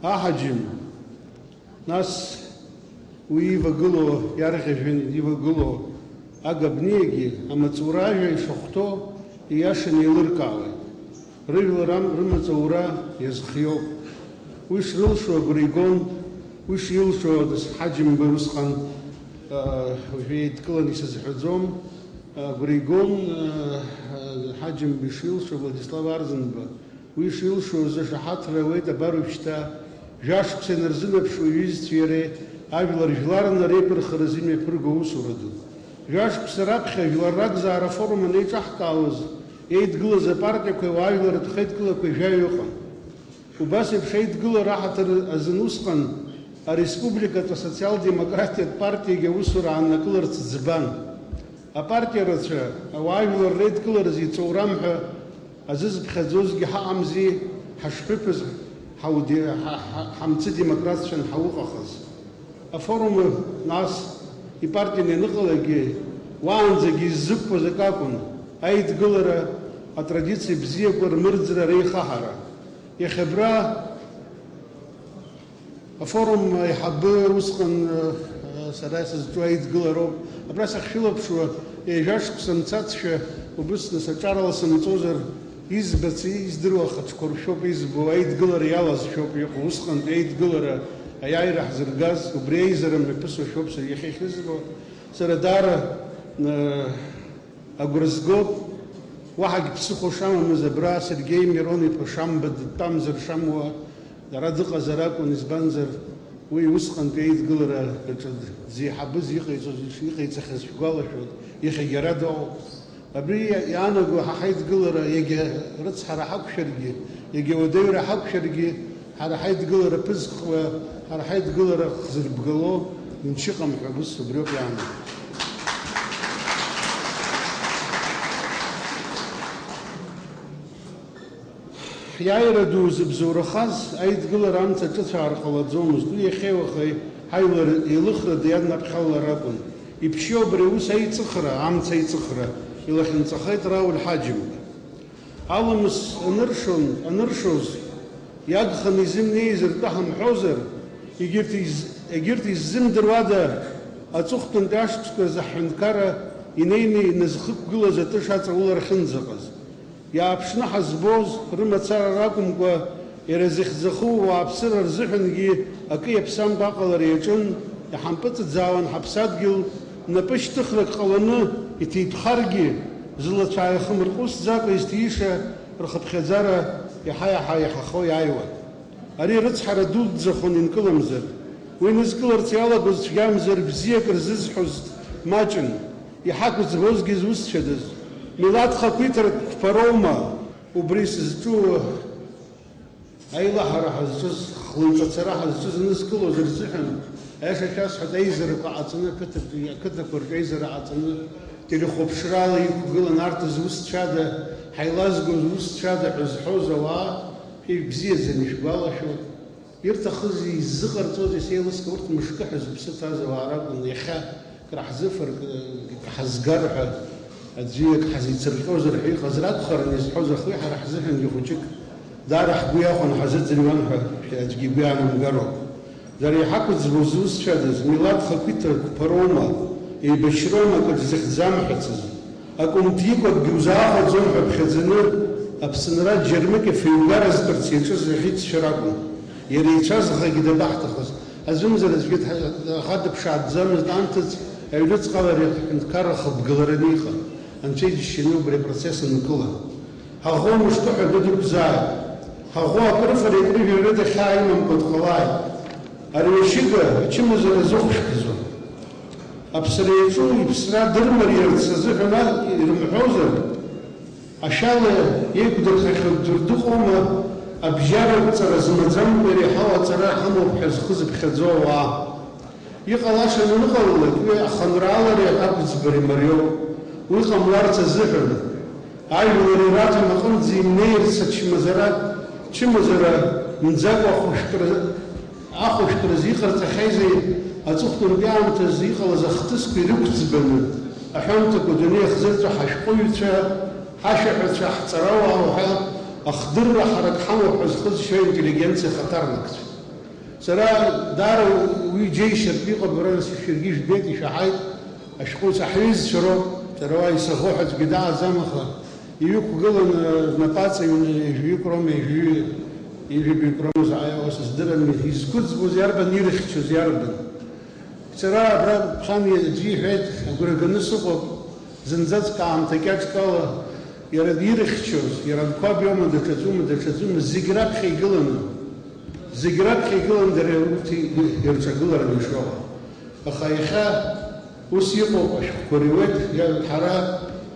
аҳаџьым, нас уи ивагылоу, иарӷьажәҩан ивагылоу агабниагьы амаҵура ажәа ишахәҭоу ииашаны еилыркаауеит. Рыжәлар ам-, рымаҵ аура иазхиоуп. Уи шрылшо агәра игон, уи шилшо, нас, Ҳаџьымба усҟан, а, уажәы еидкыланы исызҳәаӡом, агәра игон, а, а, Ҳаџьымба ишилшо Владислав Арӡынба. Уи шилшоз ашаҳаҭра ауеит, абар уажәшьҭа, жәашықәса инарзынаԥшуа иҩызцәеи иареи ажәлар жәларны реиқәырхаразы имҩаԥырго аусура ду. Жәашықәса раԥхьа жәлар ракзаара афорум анеиҿаҳкаауаз, еидгылаз апартиақәеи ауаажәларратә хеидкылақәеи жәаҩа ыҟан. Убас еиԥш аидгылара аҳаҭыр азын усҟан ареспубликатә асоциал-демократиатә партиагьы аусура ааннакыларц ӡбан. Апартиа рацәа ауаажәлар реидкыларазы иҵоурам ҳәа азызԥхьаӡозгьы ҳаҟамзи, ҳашҳәыԥыз ҳауде-, ҳа-, ҳа-, ҳамци демократцәан ҳауҟахыз. Афорум, нас, ипартианы ианыҟалагьы, уаанӡагьы иззықәԥоз акы акәын, аидгылара, атрадициа бзиақәа рмырӡра, реихаҳара. Иахьа абра Афорум аиҳабы усҟан, э, сара сызҿу аидгылароуп. Абра сахьшәылаԥшуа, ҩажәа шықәса мцацшәа, убыс нас аҿарала сымҵозар, избац, издыруа ахаҿқәа ршәоуп избо, аидгылара иалаз шәоуп иҟоу. Усҟантәи аидгылара аиааира ҳзыргаз, убри аизара мҩаԥысуа шәоуп сара иахьа иахьызбо. Сара даара, э, Агәра згоит, уаҳагь ԥсыхәа шамамыз абра Сергеи Мирон-иԥа Шамба дтәамзар шамуа, ара дыҟазар акәын, избанзар, уи усҟантәи аидгылара аҿы дзеиҳабыз иҟаиҵоз, иҟаиҵахьаз шәгәалашәоит, иахьагьы ара дыҟоуп. Абри иаанаго ҳа ҳаидгылара иагьа рыцҳара ҳақәшәаргьы, иагьа уадаҩра ҳақәшәаргьы, Ҳара ҳаидгылара ԥызҟуа, ҳара ҳаидгылара хзырбгало мчы ыҟам ҳәа ус убриоуп иаамҭа. Ҳиааира ду зыбзоурахаз аидгылара амца ҿыцәаар ҟалаӡомызт, уи иахьеи уахеи ҳаилар еилыхрада иаднаԥхьалалар акәын. Иԥшьоу абри аус аиҵыхра, амца аиҵыхра, илахьынҵахеит Рауль Ҳаџьымба. Аламыс аныршон, аныршоз, иагханы изымнеиз ртәы ҳамҳәозар, егьырҭ из-, егьырҭ иззымдыруада аҵыхәтәантәи ашықәсқәа рзы ҳҳәынҭқарра Инеины иназхықәгылаз атыша аҵаулара ахьынӡаҟаз. Иааԥшны ҳазбоз рымацара ракәымкәа, иара зыхьӡаху ауааԥсыра рзыҳәангьы акы иаԥсамкәа аҟалара иаҿын, иҳампыҵӡаауан ҳаԥсадгьыл, напышьҭыхрак ҟаланы иҭиҭәхаргьы, зылацәа ааихмырҟәысӡакәа изҭииша рхыԥхьаӡара иаҳа-иаҳа иаҳахо иааиуан. Ари рыцҳара дуӡӡахон инкыламзар. Уи нызкыларц иалагоз цәгьамзар бзиак рзызҳәоз маҷын. Иҳақәӡбозгьы зусҭцәадаз, милаҭ хақәиҭратә қәԥароума? Убри сызҿу аилаҳара ҳазҿыз, хлымҿацара ҳазҿыз нызкылоз рзыҳәан, аиаша шәасҳәоит, аизарақәа ҟаҵаны, ақыҭа-, ақыҭақәа рҿы аизара ҟаҵаны, телехәаԥшрала иқәгылан, арҭ зусҭцәада, ҳаилазгоз усҭцәада ҳәа зҳәоз ауаа, шәа ибзиаӡаны ишәгәалашәоит. Ирҭахызи иззыҟарҵози сеилыскаа, урҭ мышкы ҳәа зыԥсы ҭаз ауаа ракәын, иахьа краҳзыфар-, краҳазгар ҳәа аӡәы иак ҳазицырҟьозар ҳәа иҟаз ракәхарын, изҳәоз ахи ҳара ҳзыҳәангьы хәыҷык даара ҳгәы иахәон, ҳазыӡырҩуан ҳәа аӡәгьы игәы иаанамгароуп. Дара иҳақәӡбоз зусҭцәадаз, милаҭ хақәиҭрақәа роума, еибашьроума акыр зыхьӡамҳәацыз? Акәымҭ иқәакгьы узаахәаӡом ҳәа ԥхьаӡаны, Аԥсынра џьармыкьа фҩык аразтәырц иаҿыз аӷьычцәа ракәын. Иара ицәа зхагьы дабаҳҭахыз? Аӡәымзар аӡәгьы дҳа-, ҳадыԥшааӡамызт, анҭыҵ аҩныҵҟала ари аҳәынҭқарра хыбгалараны иҟан. Анцәа иџьшьаны убри апроцесс анкылан. Ҳаӷоу мышкы ҳәа дыдықәзааит. Ҳаӷоу акрыфареи акрыжәҩареи дахьааимамкәа дҟалааит. Арҩашьыга ачымазара зыхәшәтәӡом. Аԥсра иаҿу иԥсра дырмариарц азыҳәан ирымҳәозар, ашәала еиқәдырхахьоу ӡәыр дыҟоума, абжьаратә ҵара змаӡамкәа иреиҳау аҵара ҳамоуп ҳәа зхы зыԥхьаӡо ауаа? Иҟалаша аныҟалалак, уи аханраалареи ақәӡбареи мариоуп. Уи ҟамларц азыҳәан, ажәлар ираҭәам аҟынӡа имнеирц ачмазара, чымазара мӡакәа ахәышәтәра, ахәышәтәразы иҟарҵахьеизеи, аҵыхәтәантәи аамҭазы иҟалаз ахҭысқәа ирықәӡбаны, аҳәамҭақәа адунеи ахзырҵәо ҳашәҟәыҩҩцәа, ҳашәаҳәацәа, ҳҵарауаа уҳәа ахдырра ҳарак ҳамоуп ҳәа зхы зшьо аинтеллигенциа хаҭарнакцәа. Сара даара уи џьеишьартә иҟоуп, бара шәаргьы ижәбеит, ишәаҳаит, ашәҟәыҩҩцәа ҳҩызцәа роуп, сара уа исаӷоу ҳәа аӡәгьы дааӡам, аха иҩықәгыланы, знапы аҵаҩны, ҩажәаҩык роума, ҩажәаҩы, ҩажәаҩык роума, заҟа иҟоу сыздырам, изқәыӡбоз иарбан, ирыхьчоз иарбан? Сара абра ԥхьан аӡәы иҳәеит, агәра ганы сыҟоуп, зынӡаск аамҭа кьаҿк ала, иара ирыхьчоз, иара анқәаб иоума, даҽаӡәума, даҽаӡәума, зегь раԥхьа игыланы, зегь раԥхьа игыланы дара урҭ ирҿагылараны ишыҟоу. Аха иахьа ус иҟоуп, ашәҟәқәа руеит, иа-, ҳара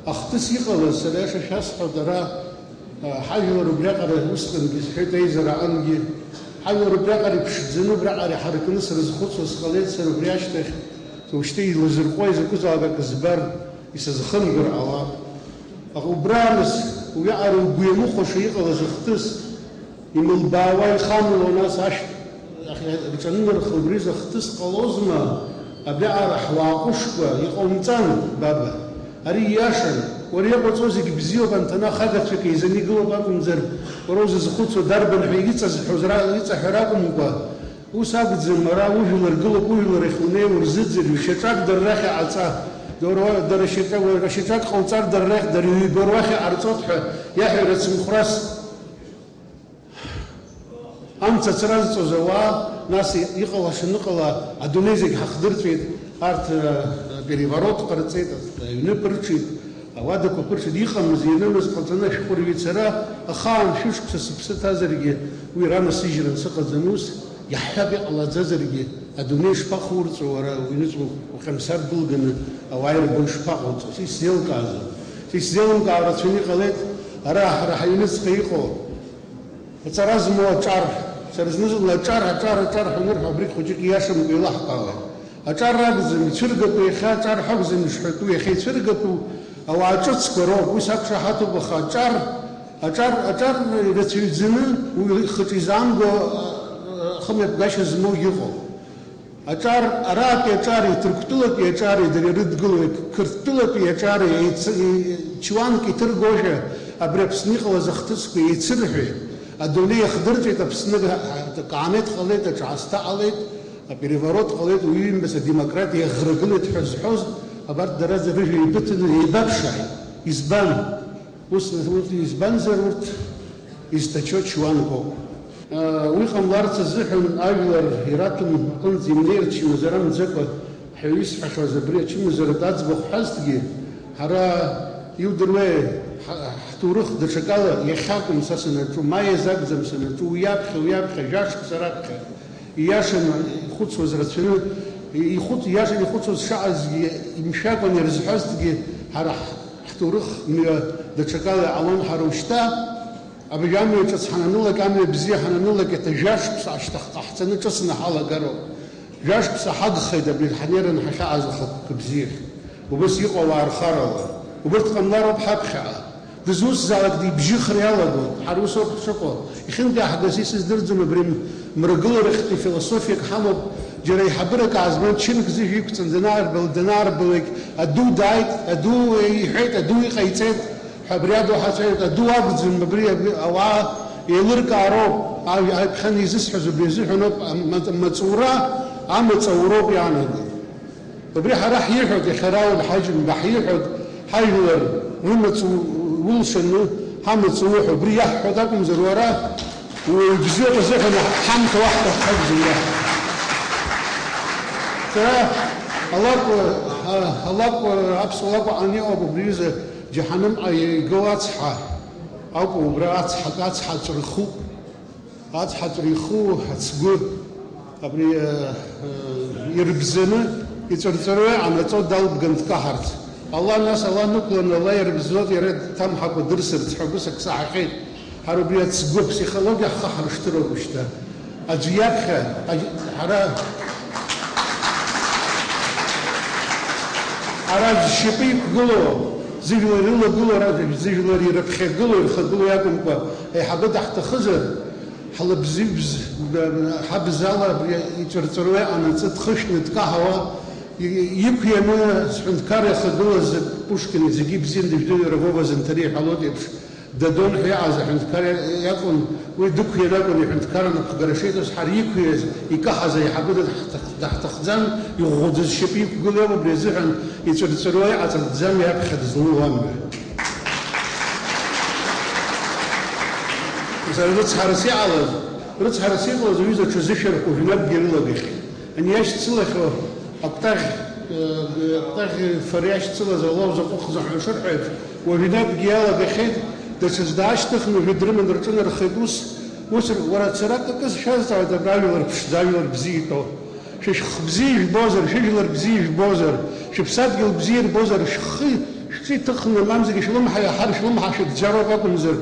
ахҭыс иҟалаз, сара аиаша шәасҳәап, ара, а, ҳажәлар убриаҟара усҟангьы, сҳәеит, аизара аҟынгьы, ҳажәлар убриаҟара иԥшӡаны, убриаҟара иҳаракны срызхәыцуа сҟалеит, сара убри ашьҭахь, уажәшьҭа илазырҟәуа изакәызаалак акы збар, исызхымгар ҟалап. Аха убра, нас, уиаҟара угәы иамыхәаша иҟалаз ахҭыс, имылбаауа ихамло, нас ашә рҿанынарха убри захҭыс ҟалозма, абриаҟара ҳуаа ҟәышқәа, иҟаумҵан, баба. Ари ииашан, уара иҟауҵо зегь бзиоуп, анҭ ана хагацәак еизаны игылоуп акәымзар, уара узызхәыцуа дарбан ҳәа иҵазҳәоз ра-, иҵаҳәа ракәымкәа, ус акәӡам, ара ужәлар гылоуп, ужәлар ахь унеи урзыӡырҩ, шьаҿак дара рахь аҟаҵа, дара, дара шьаҿак, уара шьаҿак ҟауҵар дара рахь, дара ҩба руахь иҟарҵоит ҳәа иаҳәара цымхәрас. Амца ацразҵоз ауаа, нас иҟалаша аныҟала, адунеи зегь ҳахдырҵәеит, арҭ, э, переворот ҟарҵеит, аҩны ԥырҽит, ауадақәа ԥырҽит, иҟамыз, ианымыз ҟаҵаны ашәҟәы рҩыцара, ахаан шәышықәса сыԥсы ҭазаргьы, уи ранасыжьран сыҟаӡам ус, иаҳҳәап, иҟалаӡазаргьы, адунеи шԥахурҵәо уара, уҩныҵҟа уҟьамсар былганы ауаа ирбо ишԥаҟауҵо, исзеилкаазом. Исзеилымкаа рацәаны иҟалеит, ара ҳара ҳаҩныҵҟа иҟоу, аҵара змоу аҿар, сара зны-зынла аҿар, аҿар, аҿар ҳәа анырҳәо, абригь хәыҷык ииашамкәа еилаҳкаауеит. Аҿар ракәӡам, ицәыргатәу иахьа аҿар ҳакәӡам ишҳәатәу, иахьа ицәыргатәу ауаа ҿыцқәа роуп, уи сақәшаҳаҭуп, аха аҿар, аҿар, аҿар ирацәаҩӡаны, уи ихаҿы изаамго, а, а, ахымҩаԥгашьа змоугьы ыҟоуп. Аҿар, аратәи аҿари, Ҭырқәтәылатәи аҿари дара ирыдгылоит, Қырҭтәылатәи аҿари еиц-, е-, чуанк иҭыргошәа абри Аԥсны иҟалаз ахҭысқәа еицырҳәеит, адунеи иахдырҵәеит, Аԥсны га-, га-, каамеҭ ҟалеит, аҿаасҭа ҟалеит, апереворот ҟалеит, уаҩы имбац адемократиа иаӷрагылеит ҳәа зҳәоз, Абарҭ дара рыжәҩа еибыҭаны еибаԥшааит. Избан? Ус, ус избанзар, урҭ изҭачо чуанкоуп. Уи ҟамларц азыҳәан ажәлар ираҭәам аҟынӡа имнеир, чымазара мӡакәа ҳәа исҳәахьаз абри ачымазаратә аӡбахә ҳәазҭгьы, ҳара, иудыруеи, ҳа-, ҳҭоурых даҽакала иахьакәым са санаҿу, ма иазакәӡам санаҿу, уи аԥхьа, уи аԥхьа, жәашықәса раԥхьа. Ииашаны ихәыцуаз рацәаны, ихәыц-, ииашаны ихәыцуаз шаҟазгьы имшәакәан ирызҳәазҭгьы, ҳара ҳ-, ҳҭоурых мҩа даҽакала иҟалон, ҳара ушьҭа абыржәы амҩа ҿыц ҳананылак, амҩа бзиа ҳананылак, еиҭа жәашықәса ашьҭахь ҟаҳҵаны ҿыцны ҳалагароуп. Жәашықәса ҳагхеит абри ҳнеираны ҳахьаҟаз ахықәкы бзиахь. Убас иҟоу ауаа рхарала. Убырҭ ҟамлароуп ҳаԥхьаҟа. Дызусҭазаалак дибжьыхыр иалагоит, ҳара усоуп ҳшыҟоу. Иахьынтәи ҳгас исыздырӡом абри м-, мрагыларахьтәи философиак ҳамоуп, џьара еиҳабырак аазгон, чынк зыжә иқәҵан данаарбал-, данаарбалак, аду дааит, аду иҳәеит, аду иҟаиҵеит ҳәа абри адоуҳа ацәажәоит, аду акәӡам, абри, абри ауаа еилыркаароуп, аҩ-, аҩԥхьан изысҳәаз убри азыҳәаноуп, ам-, маҵ-, маҵура амаҵ ауроуп иаанаго. Убри ҳара ҳиҳәоит, иахьа Рауль Ҳаџьымба ҳиҳәоит, ҳажәлар рымаҵ у-, улшаны, ҳамаҵ уҳәа, убри иаҳҳәоит акәымзар, уара уаҩ бзиоуп азыҳәан ҳамҭа уаҳҭаххьазар иаҳ-. Сара алакә, а, алакә, аԥсуа лакә аҟны иҟоуп убри аҩыза џьаҳанымҟа игоу ацҳа ауп, убра ацҳа, ацҳа ҵәрахуп. Ацҳаҵәра иху ацгәы абри, э, э, ирбзаны, иҵәырҵәыруа анаҵо далбган дкаҳарц. Алла нас, Алла нықәланы, Алла ирбзоит, иара дҭамҳакәа дырсырц ҳәа убыс ак саҳахьеит. Ҳара убри ацгәы аԥсихологиа ҳхы ҳаршҭыроуп шьҭа. Аӡәы иаԥхьа, аӡ-, ҳара, ҳара аӡә шьапы иқәгылоу, зыжәлар илагылоу, ара зыжәлар ирыԥхьагылоу, ирхагылоу иакәымкәа, аиҳабы даҳҭахызар, Ҳлыбзиабз-, ҳабзала абри иҵәырҵәыруа анаҵы дхышәҭны дкаҳауа, и-, иқәианы зҳәынҭқарра иахагылаз Пушкин зегьы ибзиан дыжәдыруа Вова Занҭариа иҳәалоит еиԥш, Дадон ҳәа иҟаз аҳәынҭқар иакәын, уи дықәиан акәын иҳәынҭқарра анапхгара шиҭоз, ҳара иқәиаз, икаҳаз аиҳабы даҳҭах-, даҳҭахӡам, иӷәӷәа зшьапы иқәгылеи, убри азыҳәан иҵәырҵәыруа иҟаҵатәӡам иаԥхьа дызлоу амҩа. Сара рыцҳарас иҟалаз, рыцҳарас иҟалаз аҩыза ҽазышьарақәа уажәнатәгьы ирылагахьеит. Ани иашьцылахьоу акәтаӷь, э, акәтаӷь фара иашьцылаз алоу заҟәыхзаҳәа шырҳәо еиԥш, уажәнатәгьы иалагахьеит, даҽаӡә даашьҭыхны уажәы дрыманы рҿынархеит ус, ус р-, уара ацара акакы сшәазҵаауеит абра ажәлар ԥшӡа, ажәлар бзиа итәоу. Шәа шәхы бзиа ижәбозар, шәыжәлар бзиа ижәбозар, шәыԥсадгьыл бзиа ирбозар, шәхы, шәҿы иҭыхны, мамзаргьы шәлымҳа иаҳар, шәлымҳа шәыгӡароуп акәымзар,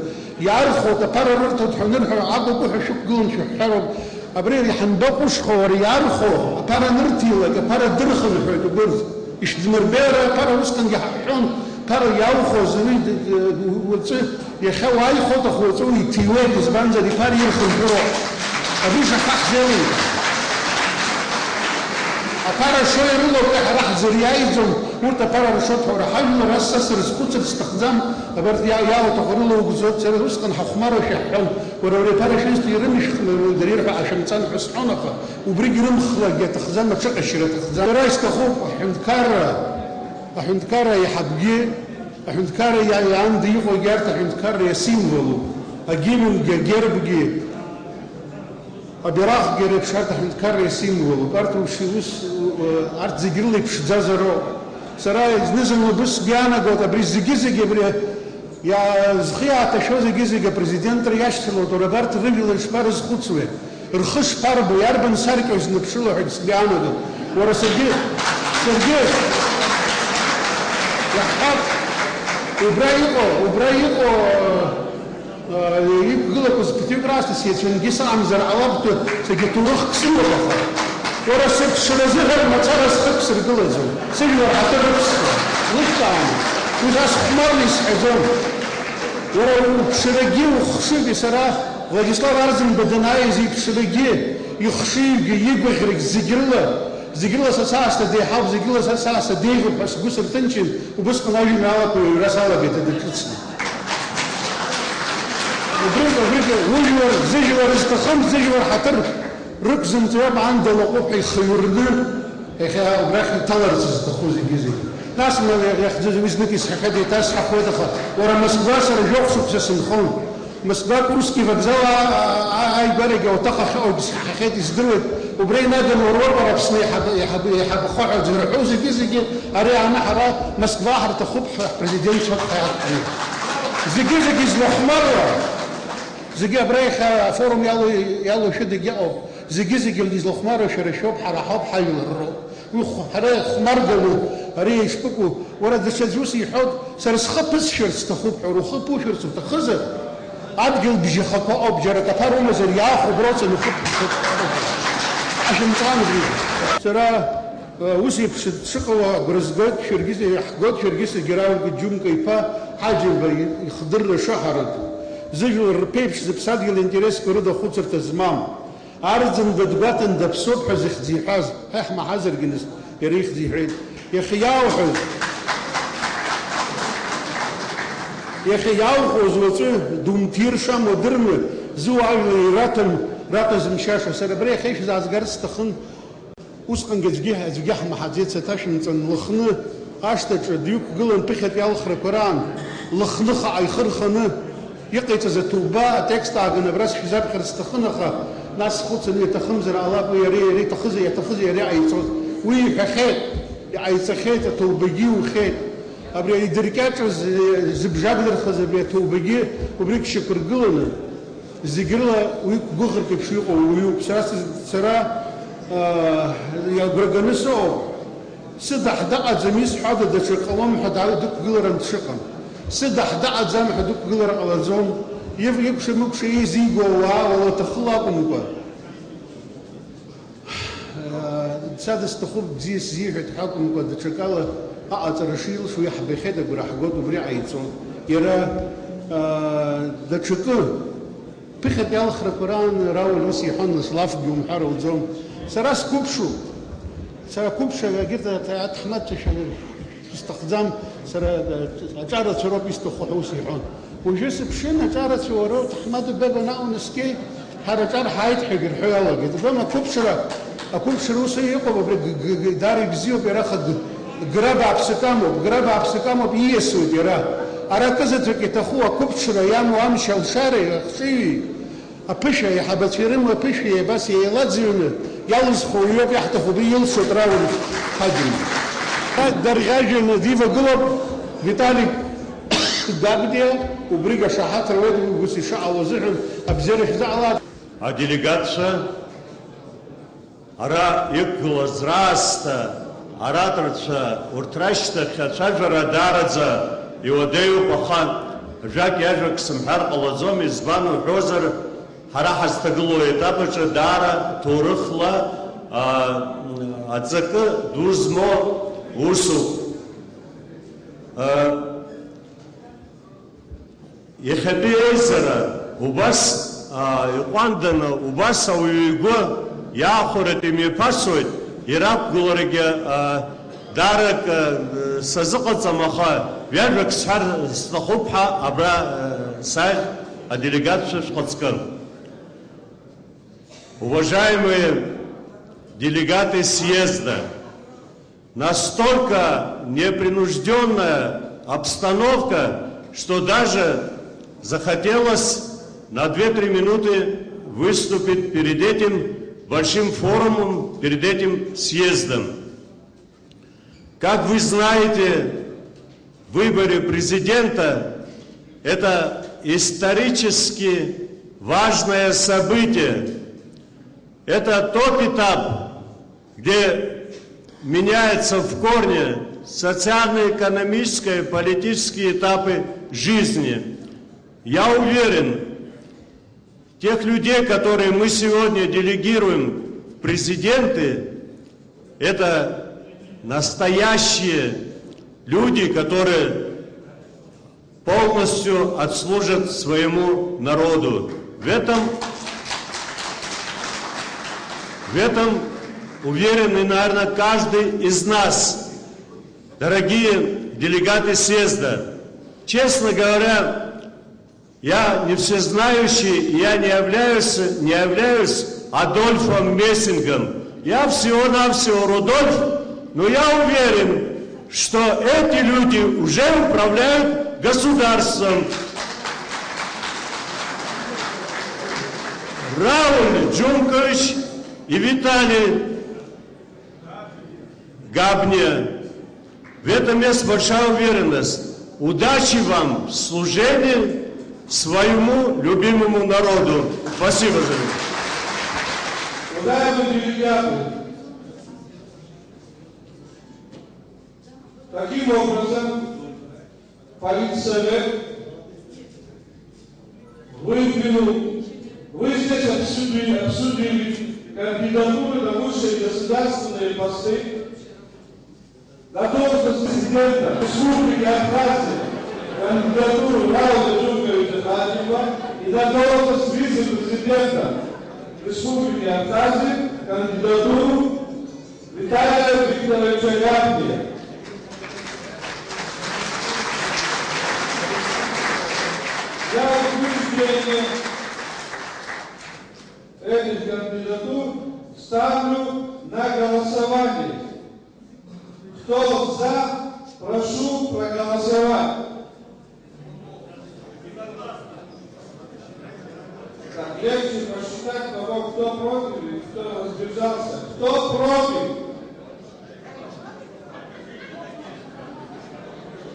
иаархәоит, аԥара рырҭоит ҳәа анырҳәо, акәакәы ҳәа шәықәгылан шәыҳәҳәароуп. Абри ҳанбаҟәышхо, уара, иаархәо, аԥара анырҭилак, аԥара дырхынҳәуеит убырҭ. Ишәдмырбеи, ара аԥара усҟангьы ҳаҳәҳәон, ԥара иаухәоз, уи д-, д-, уаҵәы иахьа уааихәоҭаху уаҵәы уиҭиуеит, избанзар, иԥара ирхынҳәроуп. Абри шаҳаҳзеилеит. Аԥара шо ирылоуп, ҳара ҳзыриааиӡом, урҭ аԥара ршоит ҳәа, уара ҳажәлар ас са срызхәыцырц сҭахӡам, абарҭ иа-, иалаҭаху рылоугӡоит, сара усҟан ҳахәмарра шәаҳҳәон, уара, уара иԥара шәызҭо ирымышәхны, уаҩ дарир ҳәа ашәамҵан ҳәа сҳәон, аха убригь рымхлакгьы аҭахӡам, аҽыҟашьра аҭахӡам. Сара исҭахуп аҳәынҭқарра, аҳәынҭқарра аиҳабгьы, аҳәынҭқарра иа-, иаанда иҟоугьы арҭ аҳәынҭқарра иасимволуп, агимнгьы, агербгьы, абираҟгьы реиԥш арҭ аҳәынҭқарра иасимволуп. Арҭ ушьи ус, у-, арҭ зегь рыла иԥшӡазароуп. Сара зны-зынла убыс сгәы иаанагоит, абри зегьы-зегьы абри Иа-, зхы иааҭашәо зегьы-зегьы апрезидентра иашьҭалоит, уара абарҭ рыжәла ишԥарызхәыцуеи? Рхы шԥарбо, иарбан саркьоу изныԥшыло ҳәагьы сгәы иаанагом. Уара саргьы, саргьы, иаҳҳәап, убра иҟоу, убра иҟоу, а, иқәгылақәаз ԥыҭҩык раасҭа сеицәангьы сыҟамзар ҟалап ҳәа саргьы ҭоурыхк сымоуп, аха. Уара сыԥшра азыҳәан мацара схы ықәсыргылаӡом, сыжәлар ҳаҭыр ықәсҵом, лыхьӡааны, уи са сыхәмарны исҳәаӡом. Уара уԥшрагьы ухшыҩгьы, сара Владислав Арӡынба данааиз иԥшрагьы, ихшыҩгьы, игәаӷьрагь зегь рыла, зегь рыла са саасҭа деиҳауп, зегь рыла са саасҭа деиӷьуп ҳәа сгәы сырҭынчын, убысҟан ажәеинраалақәа уаҩра салагеит адырҿыцны. Убри, убригьы ужәлар, зыжәлар зҭахым, зыжәлар ҳаҭыр рықәзымҵо иоуп, аанда лаҟәуп ҳәа ихаҩрны, иахьа убрахь иҭаларц зҭаху зегьы-зегьы. Нас ма иахьӡыз уи знык исҳәахьеит, еиҭасҳәахуеит, аха уара Москва сара жәохә шықәса сынхон. Москва Курский вокзал а-, а-, ааигәарагьы ауаҭах ахьыҟоугьы сҳәахьеит, издыруеит. Убра инаганы уара уоуп Аԥсны еиҳаб-, еиҳаб-, еиҳабахо ҳәа зырҳәо зегьы-зегьы ари ааны ҳара Москва ҳарҭахуп ҳәа ҳпрезидентцәа ҳәа иаҳҳәаны. Зегьы-зегьы излахәмаруа, зегьы абра иахьа афорум иалоу, иалоу шәыдагь иҟоуп. Зегьы-зегьы излахәмаруа шәара шәоуп, ҳара ҳауп, ҳажәлар роуп. Уи хә-, ҳара ихәмарганы, ари ишԥыкәу, уара даҽаӡә ус иҳәоит, сара схы ԥысшәарц сҭахуп ҳәа, уара ухы ԥушәарц уҭахызар, адгьыл бжьахақәа ауп, џьара акаԥар умазар, иаахәо уброуҵан ухы ԥысшәарц уҭахуп. Ашәымҵан убри. Сара, э, ус еиԥш дшыҟало агәра згоит, шәаргьы, иаҳгоит, шәаргьы саргьы Рауль Џьумка иԥа Ҳаџьымба и-, ихдырра шаҳаратәу. Зыжәлар рԥеиԥш зыԥсадгьыл аинтересқәа рыда хәыцырҭа змам. Арӡынба дгәаҭан даԥсоуп ҳәа зыхьӡ иҳәаз, ҳа иаҳмаҳазаргьы нас, иара ихьӡ иҳәеит. Иахьа иаауҳәаз, иахьа иаауҳәоз уаҵәы думҭиршам уадырны, зыуаажәлар ираҭәам, раҭәа зымшьаша. Сара абра иахьа ишәзаазгарц сҭахын. Усҟангьы аӡәгьы, аӡәгьы ҳмаҳаӡеит, саҭашәымҵан, Лыхны ашҭаҿы дҩықәгылан ԥыхьатәи алхрақәа раан, Лыхны хаҟа ихы рханы иҟаиҵаз аҭоуба атекст ааганы абра сшәзаԥхьар сҭахын, аха нас схәыцын, иаҭахымзар ҟалап, уи иара, иара иҭахызар, иаҭахызар иара иҟаиҵоз. Уи иҳәахьеит, иҟаиҵахьеит, аҭоубагьы иухьеит. Абри идыркьаҿыз, зыбжак дырхыз абри аҭоубагьы убригь шьақәыргыланы, зегь рыла уи гәыӷырҭа еиԥш иҟоу уаҩуп. Сара сыз-, сара, аа, агәра ганы сыҟоуп. Сыда ҳдаҟаӡам, исҳәада, даҽак ҟалом ҳәа даа-, дықәгыларан дшыҟам. Сыда ҳдаҟаӡам ҳәа дықәгылара ҟалаӡом. Ив-, икәша-мыкәша еизигоу ауаа уалаҭахыла акәымкәа. Сада сҭахуп, бзиа сзиҳәеит ҳәа акәымкәа, даҽакала аҟаҵара шилшо иаҳбахьеит, агәра ҳгоит, убри ҟаиҵон. Иара, аа, даҽакы, ԥыхьатәи алхрақәа раан Рауль ус иҳәон, нас лафгьы умҳәар ауӡом. Сара сқәыԥшуп. Сара қәыԥша, егьырҭ аҭ-, аҭаҳмадцәа шәаны. Сҭахӡам, сара, э, аҿарацәа роуп исҭаху ҳәа ус иҳәон. Уажәы сыԥшын, аҿарацәа уара уҭаҳмада беба наҟ унаскьеит, ҳара аҿар ҳааит ҳәагьы рҳәо иалагеит. Убрам ақәыԥшра, ақәыԥшра ус иҟоуп, абри г-, г-, г-, даара ибзиоуп, иара аха г-, гра бааԥсык амоуп, гра бааԥсык амоуп, ииасуеит иара. Ара акызаҵәык иҭаху ақәыԥшра иамоу амшь алшареи ахшыҩи. Аԥышәа, аиҳабацәа ирымоу аԥышәеи абас еилаӡҩаны иалызхуа уиоуп иаҳҭаху, убри илшоит Рауль Ҳаџьымба. Дарӷьажәҩаны дивагылоуп Виталик Гагдиа, убригь ашаҳаҭра ауеит, ус ишыҟало азыҳәан абзиара шәзаҟалааит. Аделегатцәа Ара иқәгылаз раасҭа аратәарцәа урҭ рашьҭахь ацәажәара даараӡа иуадаҩуп, аха жәак-иажәак сымҳәар ҟалаӡом, избан уҳәозар, ҳара ҳазҭагылоу аетап аҿы даара ҭоурыхла, а, аҵакы ду змоу усуп. А, Иахьатәи аизара убас, аа, иҟәанданы, убас ауаҩы игәы иаахәаратәы имҩаԥасуеит, иара ақәгыларагьы, аа, даара акы, сазыҟаҵам, аха ҩажәак сҳәар сҭахуп ҳәа абра, аа, сааит, аделегатцәа шәҟаҵкы. Уважаемые делегаты съезда, настолько непринуждённая обстановка, что даже захотелось на две-три минуты выступить перед этим большим форумом, перед этим съездом. Как вы знаете, выборы президента — это исторически важное событие. Это тот этап, где меняются в корне социально-экономические и политические этапы жизни. Я уверен, тех людей, которые мы сегодня делегируем в президенты, это настоящие люди, которые полностью отслужат своему народу. В этом, в этом уверен и, наверное, каждый из нас, дорогие делегаты съезда. Честно говоря, я не всезнающий, я не являюсь, не являюсь Адольфом Мессингом. Я всего-навсего Рудольф, но я уверен, что эти люди уже управляют государством. Рауль Джункович и Виталий Габния. В этом есть большая уверенность. Удачи вам в служении своему любимому народу. Спасибо за это. Уважаемые делегаты, таким образом, Политсовет выдвинул, вы здесь обсудили, обсудили кандидатуры на высшие государственные посты, на должность президента Республики Абхазия, кандидатуру Рауда Джунковича Хадиева и на должность вице-президента Республики Абхазия, кандидатуру Виталия Викторовича Габния. Я утверждение этих кандидатур ставлю на голосование. Кто за, прошу проголосовать. Так, легче посчитать потом, кто против и кто воздержался. Кто против?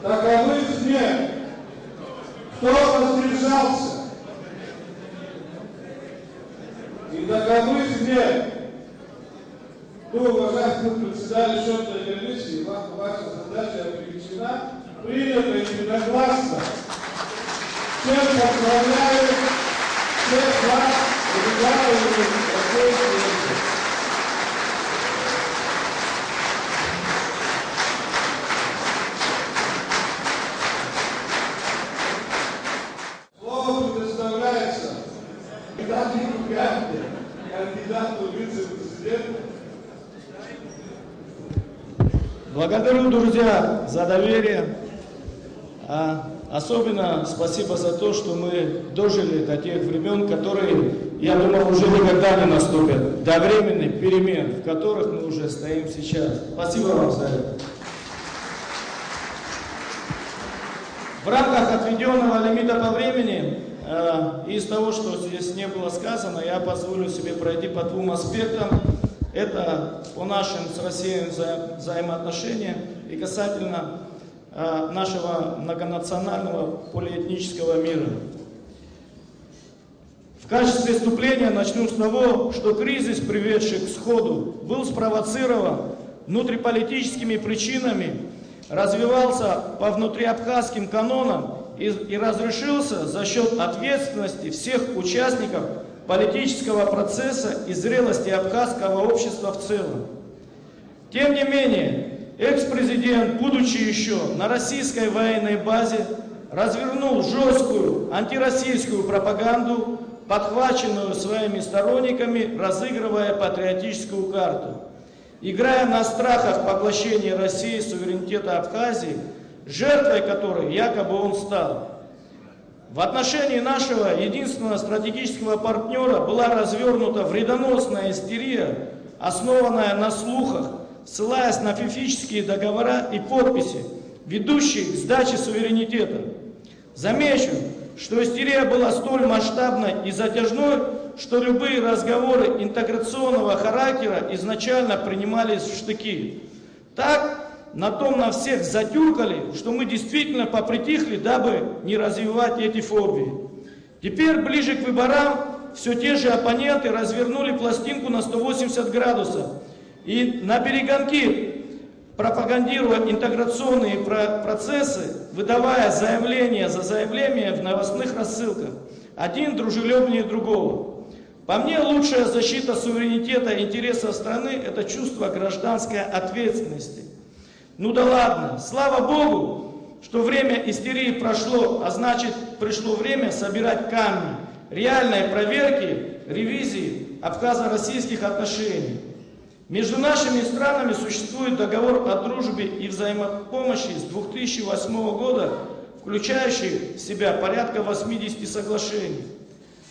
Таковых нет. Кто воздержался? И таковых нет. Ну, уважаемый председатель счетной комиссии, ва-, ваша задача облегчена. Принято единогласно. Всем поздравляю. Всех вас, ребята, и Российскую. Слово предоставляется Виталию Гагарину, кандидату в вице-президенты. Благодарю, друзья, за доверие. А, особенно спасибо за то, что мы дожили до тех времён, которые, я думаю, уже никогда не наступят, до времени перемен, в которых мы уже стоим сейчас. Спасибо вам за это. В рамках отведённого лимита по времени, э, из того, что здесь не было сказано, я позволю себе пройти по двум аспектам. Это по нашим с Россией вза-, взаимоотношениям и касательно, э, нашего многонационального полиэтнического мира. В качестве вступления начну с того, что кризис, приведший к сходу, был спровоцирован внутриполитическими причинами, развивался по внутриабхазским канонам и, и разрешился за счёт ответственности всех участников политического процесса и зрелости абхазского общества в целом. Тем не менее, экс-президент, будучи ещё на российской военной базе, развернул жёсткую антироссийскую пропаганду, подхваченную своими сторонниками, разыгрывая патриотическую карту, играя на страхах поглощения Россией суверенитета Абхазии, жертвой которой якобы он стал. В отношении нашего единственного стратегического партнёра была развёрнута вредоносная истерия, основанная на слухах, ссылаясь на фифические договора и подписи, ведущие к сдаче суверенитета. Замечу, что истерия была столь масштабной и затяжной, что любые разговоры интеграционного характера изначально принимались в штыки. Так, на том на всех затюкали, что мы действительно попритихли, дабы не развивать эти фобии. Теперь, ближе к выборам, всё те же оппоненты развернули пластинку на сто восемьдесят градусов и на перегонки, пропагандируя интеграционные про-, процессы, выдавая заявление за заявлением в новостных рассылках, один дружелюбнее другого. По мне, лучшая защита суверенитета и интересов страны — это чувство гражданской ответственности. Ну да ладно, слава Богу, что время истерии прошло, а значит, пришло время собирать камни реальной проверки, ревизии абхазо-российских отношений. Между нашими странами существует договор о дружбе и взаимопомощи с двух тысячи восьмого года, включающий в себя порядка восьмидесяти соглашений.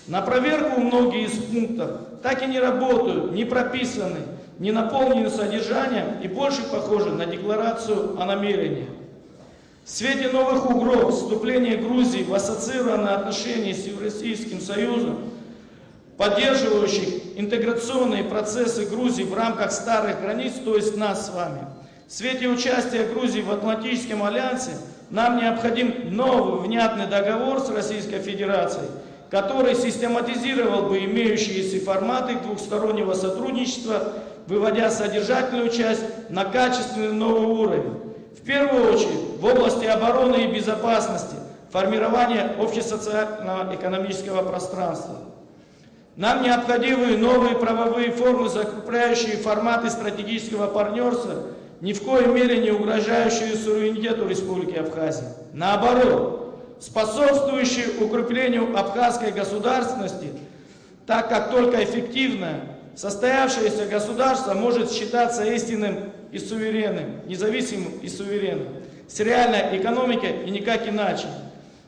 На проверку многие из пунктов так и не работают, не прописаны, не наполнены содержанием и больше похожи на декларацию о намерении. В свете новых угроз вступления Грузии в ассоциированные отношения с Евразийским Союзом, поддерживающих интеграционные процессы Грузии в рамках старых границ, то есть нас с вами, в свете участия Грузии в Атлантическом альянсе, нам необходим новый внятный договор с Российской Федерацией, который систематизировал бы имеющиеся форматы двухстороннего сотрудничества, выводя содержательную часть на качественный новый уровень. В первую очередь в области обороны и безопасности, формирования общесоциально-экономического пространства. Нам необходимы новые правовые формы, закрепляющие форматы стратегического партнерства, ни в коей мере не угрожающие суверенитету Республики Абхазия. Наоборот, способствующие укреплению абхазской государственности, так как только эффективное, состоявшееся государство может считаться истинным и суверенным, независимым и суверенным, с реальной экономикой и никак иначе.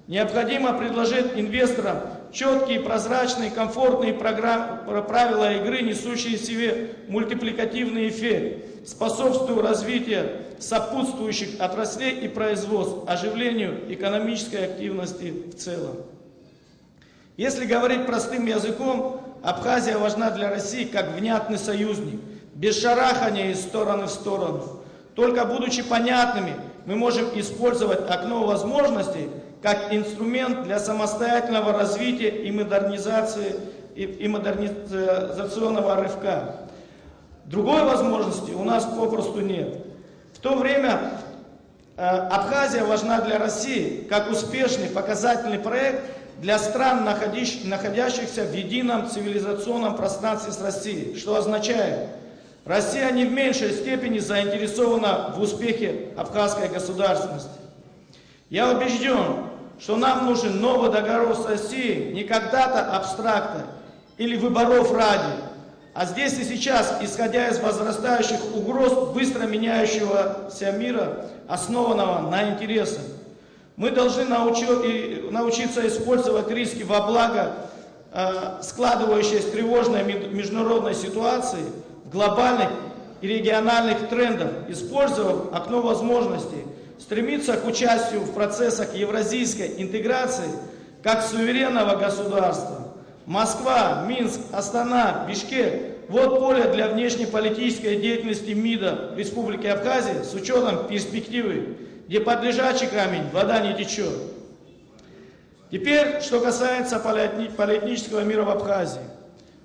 Необходимо предложить инвесторам четкие, прозрачные, комфортные программ-, пр-, правила игры, несущие в себе мультипликативный эффект, способствующие развитию сопутствующих отраслей и производств, оживлению экономической активности в целом. Если говорить простым языком, Абхазия важна для России как внятный союзник, без шарахания из стороны в сторону. Только будучи понятными, мы можем использовать окно возможностей как инструмент для самостоятельного развития и модернизации, и, и модернизационного рывка. Другой возможности у нас попросту нет. В то время, э, Абхазия важна для России как успешный показательный проект для стран, находящ-, находящихся в едином цивилизационном пространстве с Россией, что означает, Россия не в меньшей степени заинтересована в успехе абхазской государственности. Я убежден, что нам нужен новый договор с Россией не как дата абстракта или выборов ради, а здесь и сейчас, исходя из возрастающих угроз быстро меняющегося мира, основанного на интересах. Мы должны научи-, и, научиться использовать риски во благо, э, складывающейся тревожной мед-, международной ситуации, в глобальных и региональных трендах, использовав окно возможностей, стремиться к участию в процессах евразийской интеграции как суверенного государства. Москва, Минск, Астана, Бишкек — вот поле для внешнеполитической деятельности МИДа Республики Абхазия с учетом перспективы, где под лежачий камень вода не течет. Теперь, что касается политни-, политического мира в Абхазии.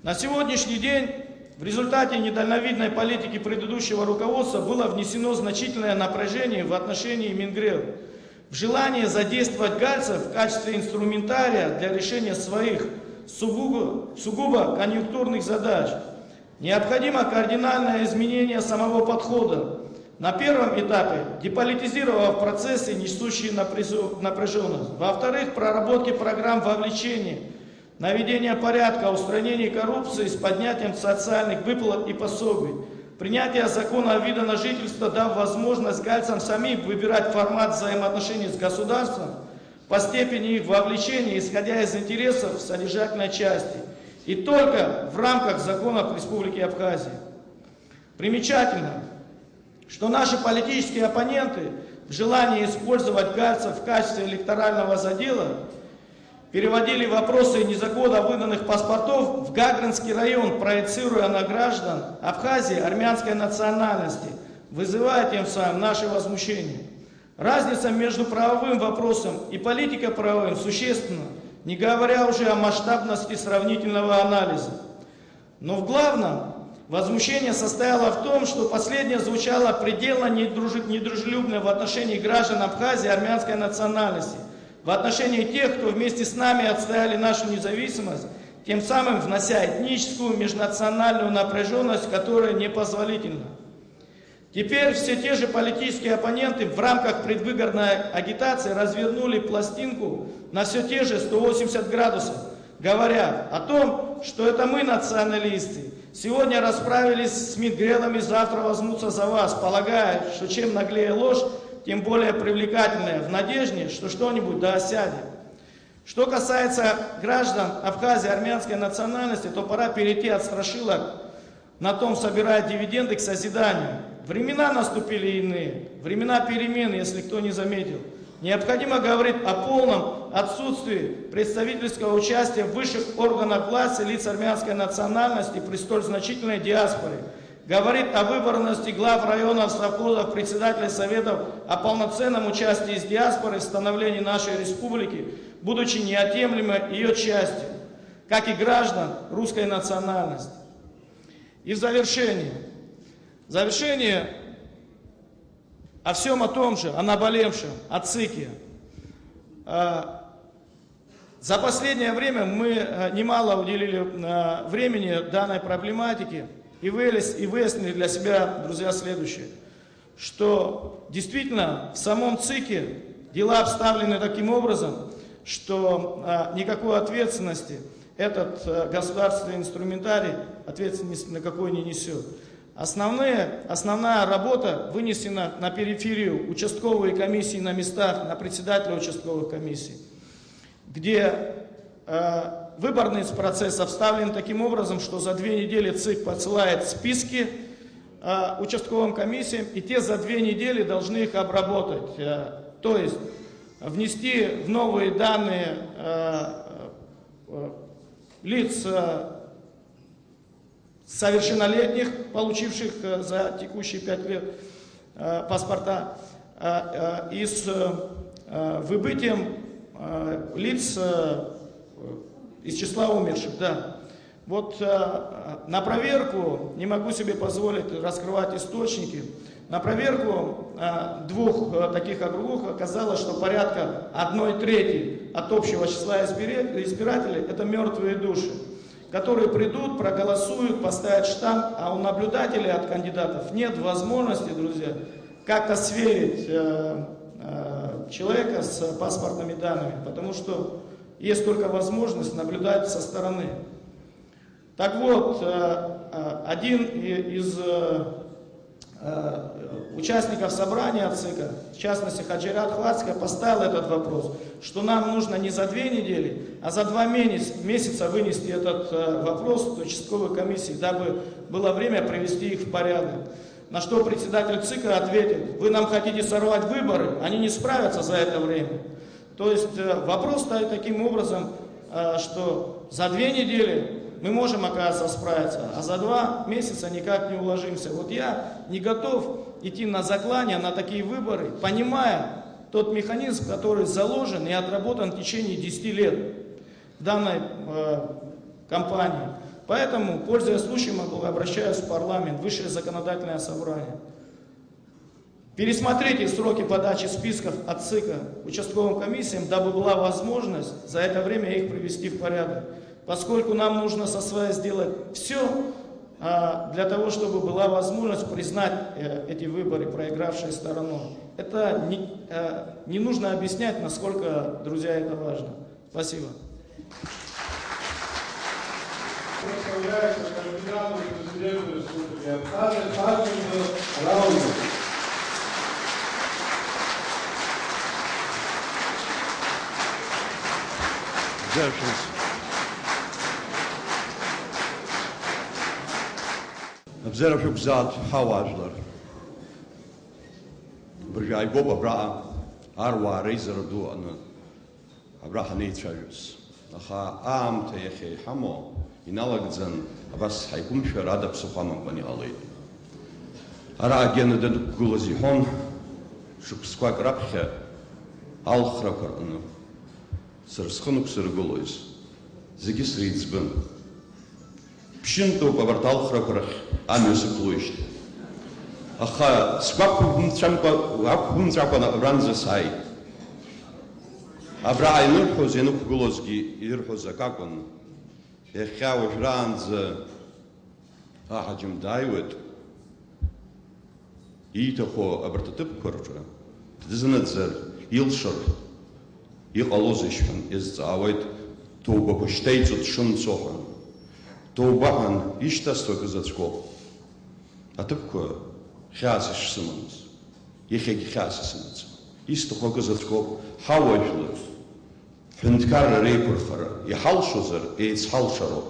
На сегодняшний день в результате недальновидной политики предыдущего руководства было внесено значительное напряжение в отношении Мингрел, в желание задействовать гальцев в качестве инструментария для решения своих сугубо, сугубо конъюнктурных задач. Необходимо кардинальное изменение самого подхода. На первом этапе деполитизировав процессы, несущие напряжу-, напряженность. Во-вторых, проработки программ вовлечения, наведения порядка, устранения коррупции с поднятием социальных выплат и пособий. Принятие закона о виде на жительство, дав возможность гальцам самим выбирать формат взаимоотношений с государством по степени их вовлечения, исходя из интересов содержательной части, и только в рамках законов Республики Абхазия. Примечательно, что наши политические оппоненты в желании использовать гальцев в качестве электорального задела переводили вопросы незаконно выданных паспортов в Гагринский район, проецируя на граждан Абхазии армянской национальности, вызывая тем самым наше возмущение. Разница между правовым вопросом и политико-правовым существенна, не говоря уже о масштабности сравнительного анализа. Но в главном возмущение состояло в том, что последнее звучало предельно недружи-, недружелюбно в отношении граждан Абхазии армянской национальности, в отношении тех, кто вместе с нами отстояли нашу независимость, тем самым внося этническую, межнациональную напряженность, которая непозволительна. Теперь все те же политические оппоненты в рамках предвыборной агитации развернули пластинку на все те же сто восемьдесят градусов, говоря о том, что это мы, националисты, сегодня расправились с Мингрелами, завтра возьмутся за вас, полагая, что чем наглее ложь, тем более привлекательная, в надежде, что что-нибудь да осядет. Что касается граждан Абхазии армянской национальности, то пора перейти от страшилок На том собирает дивиденды к созиданию. Времена наступили иные, времена перемен, если кто не заметил. Необходимо говорить о полном отсутствии представительского участия в высших органах власти лиц армянской национальности при столь значительной диаспоре. Говорить о выборности глав районов, совхозов, председателей советов о полноценном участии из диаспоры в становлении нашей республики, будучи неотъемлемой ее частью, как и граждан русской национальности. И в завершение. В завершение о всем о том же, о наболевшем, о ЦИКе. А, за последнее время мы, э, немало уделили, э, времени данной проблематике и выяс-, и выяснили для себя, друзья, следующее, что действительно в самом ЦИКе дела обставлены таким образом, что, э, никакой ответственности этот, э, государственный инструментарий, ответственность никакой не несет. Основные, основная работа вынесена на периферию, участковые комиссии на местах, на председателя участковых комиссий, где, э, выборный процесс обставлен таким образом, что за две недели ЦИК посылает списки, э, участковым комиссиям, и те за две недели должны их обработать. Э, то есть внести в новые данные, э, э, лиц, э, совершеннолетних, получивших, э, за текущие пять лет, э, паспорта, э, э, и с, э, выбытием, э, лиц, э, из числа умерших, да. Вот, э, на проверку, не могу себе позволить раскрывать источники, на проверку, э, двух, э, таких округов оказалось, что порядка одной трети от общего числа избире-, избирателей — это мертвые души, которые придут, проголосуют, поставят штамп, а у наблюдателей от кандидатов нет возможности, друзья, как-то сверить, э, э, человека с паспортными данными, потому что есть только возможность наблюдать со стороны. Так вот, э, э, один и-, из, э, э, участников собрания ЦИКа, в частности, Хаджират Хвацкая, поставил этот вопрос, что нам нужно не за две недели, а за два менес-, месяца вынести этот, э, вопрос участковой комиссии, дабы было время привести их в порядок. На что председатель ЦИКа ответил: «Вы нам хотите сорвать выборы, они не справятся за это время». То есть, э, вопрос стоит таким образом, э, что за две недели мы можем, оказывается, справиться, а за два месяца никак не уложимся. Вот я не готов идти на заклание, на такие выборы, понимая тот механизм, который заложен и отработан в течение десяти лет в данной, э, кампании. Поэтому, пользуясь случаем, обращаюсь в парламент, высшее законодательное собрание. Пересмотрите сроки подачи списков от ЦИКа участковым комиссиям, дабы была возможность за это время их привести в порядок. Поскольку нам нужно со своей сделать всё, а, для того, чтобы была возможность признать, э, эти выборы проигравшей стороной. Это не, э, не нужно объяснять, насколько, друзья, это важно. Спасибо. Представляется кандидатом в президенты Республики Абхазия Хаджимба Рауль. Абзиара шәықәзааит, ҳауаажәлар. Абыржәы ааигәоуп абраҟа аруаа реизара ду аҟны. Абра ҳанеицәажәоз. Аха аамҭа иахьа иҳамоу иналагӡан, абас ҳаиқәымшәар ада ԥсыхәа амамкәан иҟалеит. Ара агена данықәгылаз иҳәон, шықәсқәак раԥхьа алхрақәа рҟны сара схы нықәсыргылоз зегьы среиҵбын. Ԥшьынтәоуп абарҭ алхрақәа рахь амҩа сықәлоижьҭеи. Аха сгәы ақәымҵәамкәа, ақәымҵәакәа абранӡа сааит. Абра ианырҳәоз, ианықәгылозгьы ирҳәоз акакәын. Иахьа уажәраанӡа аҳаџьым дааиуеит. Ииҭаху абарҭ аҭыԥқәа рҿы дызныӡыр, илшар иҟалозеишь ҳәа иазҵаауеит, ҭоубақәа шьҭеиҵо дшымцо ҳәа. Ҭоуба ҳәа ишьҭасҵо акы заҵәкоуп. Аҭыԥқәа хьаас ишсымамыз, иахьагь хьаас исымаӡам. Исҭаху акы заҵәкоуп, ҳауаажәлар. Ҳҳәынҭқарра реиқәырхара иҳалшозар, еицҳалшароуп.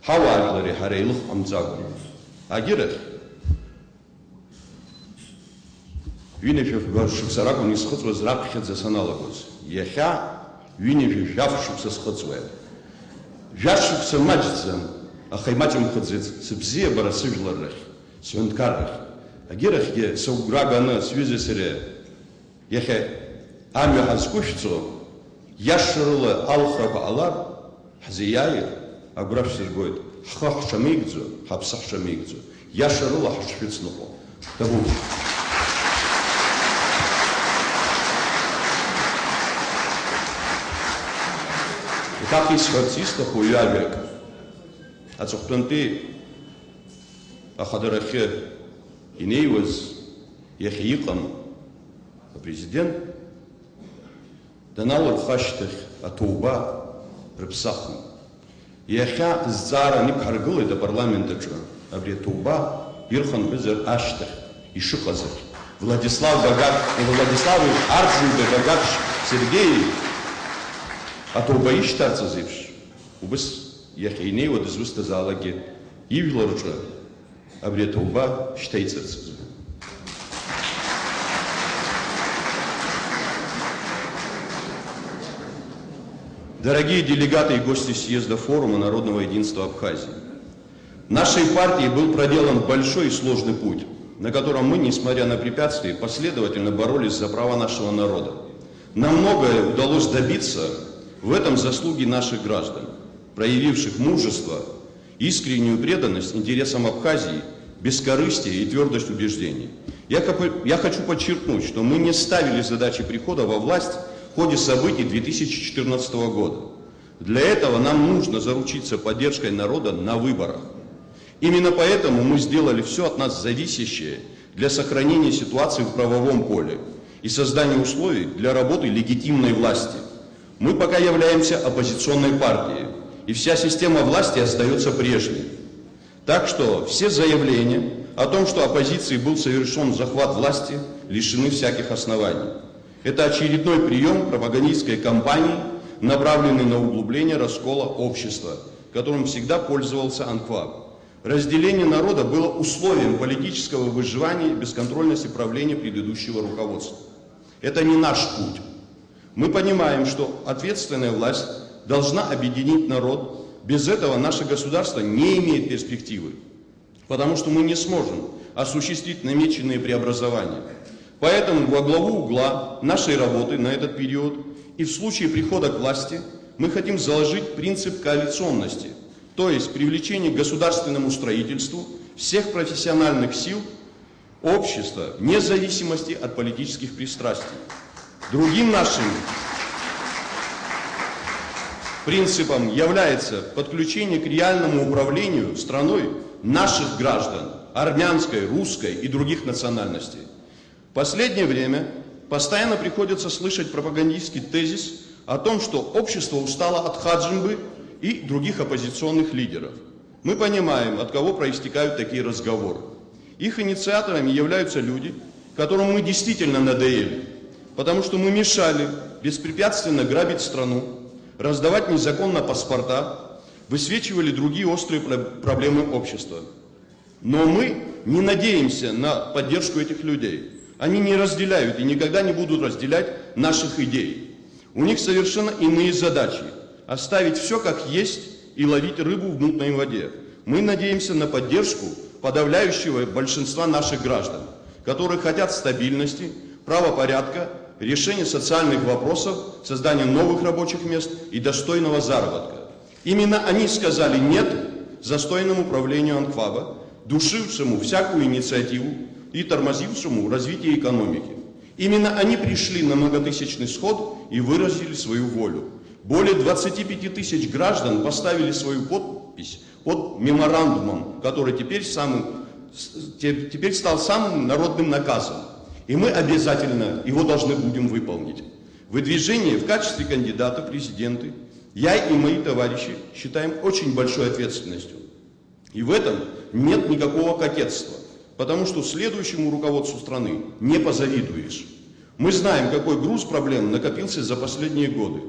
Ҳауаажәлари ҳареи еилых ҟамҵакәан. Агьырахь, ҩынҩажәа шықәса ракәын исхыҵуаз раԥхьаӡа саналагоз. Иахьа ҩынҩажәа жәаф шықәса схыҵуеит. Жәа шықәса маҷӡам, аха имаҷымхаӡеит сыбзиабара сыжәлар рахь, сҳәынҭқаррахь. Агьырахьгьы сыгәра ганы сҩыза сара иахьа амҩа ҳазқәышәҵо, иашарыла алхрақәа ҟалар, ҳзеиааир, агәра шәсыргоит, ҳхы ҳҽамеигӡо, ҳаԥсы ҳҽамеигӡо, иашарыла ҳашшәыцныҟәо. Ҭабуп. Еиҭах исҳәарц исҭаху ҩажәак. Аҵыхәтәантәи ахадарахьы инеиуаз иахьа иҟам апрезидент даналырхха ашьҭахь аҭоуба рыԥсахын. Иахьа зҵаара аниқәҳаргылеит апарламент аҿы абри аҭоуба ирхынҳәызар ашьҭахь ишыҟазар, Владислав Багак, Владислави Арӡынбеи Багак Сергеии аҭоуба ишьҭарҵаз еиԥш, убыс иахьа инеиуа дызусҭазаалакгьы ижәлар рҿы абри аҭоуба шьҭаиҵарц азы. Дорогие делегаты и гости съезда форума народного единства Абхазии, нашей партией был проделан большой и сложный путь, на котором мы, несмотря на препятствия, последовательно боролись за права нашего народа. Нам многое удалось добиться, в этом заслуги наших граждан, проявивших мужество, искреннюю преданность интересам Абхазии, бескорыстие и твердость убеждений. Я хо-, я хочу подчеркнуть, что мы не ставили задачи прихода во власть в ходе событий две тысячи четырнадцатого года. Для этого нам нужно заручиться поддержкой народа на выборах. Именно поэтому мы сделали всё от нас зависящее для сохранения ситуации в правовом поле и создания условий для работы легитимной власти. Мы пока являемся оппозиционной партией, и вся система власти остаётся прежней. Так что все заявления о том, что оппозицией был совершён захват власти, лишены всяких оснований. Это очередной приём пропагандистской кампании, направленный на углубление раскола общества, которым всегда пользовался анклав. Разделение народа было условием политического выживания и бесконтрольности правления предыдущего руководства. Это не наш путь. Мы понимаем, что ответственная власть должна объединить народ. Без этого наше государство не имеет перспективы, потому что мы не сможем осуществить намеченные преобразования. Поэтому во главу угла нашей работы на этот период и в случае прихода к власти мы хотим заложить принцип коалиционности, то есть привлечение к государственному строительству всех профессиональных сил общества, вне зависимости от политических пристрастий. Другим нашим принципом является подключение к реальному управлению страной наших граждан, армянской, русской и других национальностей. В последнее время постоянно приходится слышать пропагандистский тезис о том, что общество устало от Хаджимбы и других оппозиционных лидеров. Мы понимаем, от кого проистекают такие разговоры. Их инициаторами являются люди, которым мы действительно надоели, потому что мы мешали беспрепятственно грабить страну, раздавать незаконно паспорта, высвечивали другие острые пр-, проблемы общества. Но мы не надеемся на поддержку этих людей. Они не разделяют и никогда не будут разделять наших идей. У них совершенно иные задачи. Оставить всё как есть и ловить рыбу в мутной воде. Мы надеемся на поддержку подавляющего большинства наших граждан, которые хотят стабильности, правопорядка, решения социальных вопросов, создания новых рабочих мест и достойного заработка. Именно они сказали «нет» застойному правлению анклава, душившему всякую инициативу и тормозившему развитие экономики. Именно они пришли на многотысячный сход и выразили свою волю. Более двадцати пяти тысяч граждан поставили свою подпись под меморандумом, который теперь самым, с-, те-, теперь стал самым народным наказом. И мы обязательно его должны будем выполнить. Выдвижение в качестве кандидата в президенты я и мои товарищи считаем очень большой ответственностью. И в этом нет никакого кокетства, потому что следующему руководству страны не позавидуешь. Мы знаем, какой груз проблем накопился за последние годы.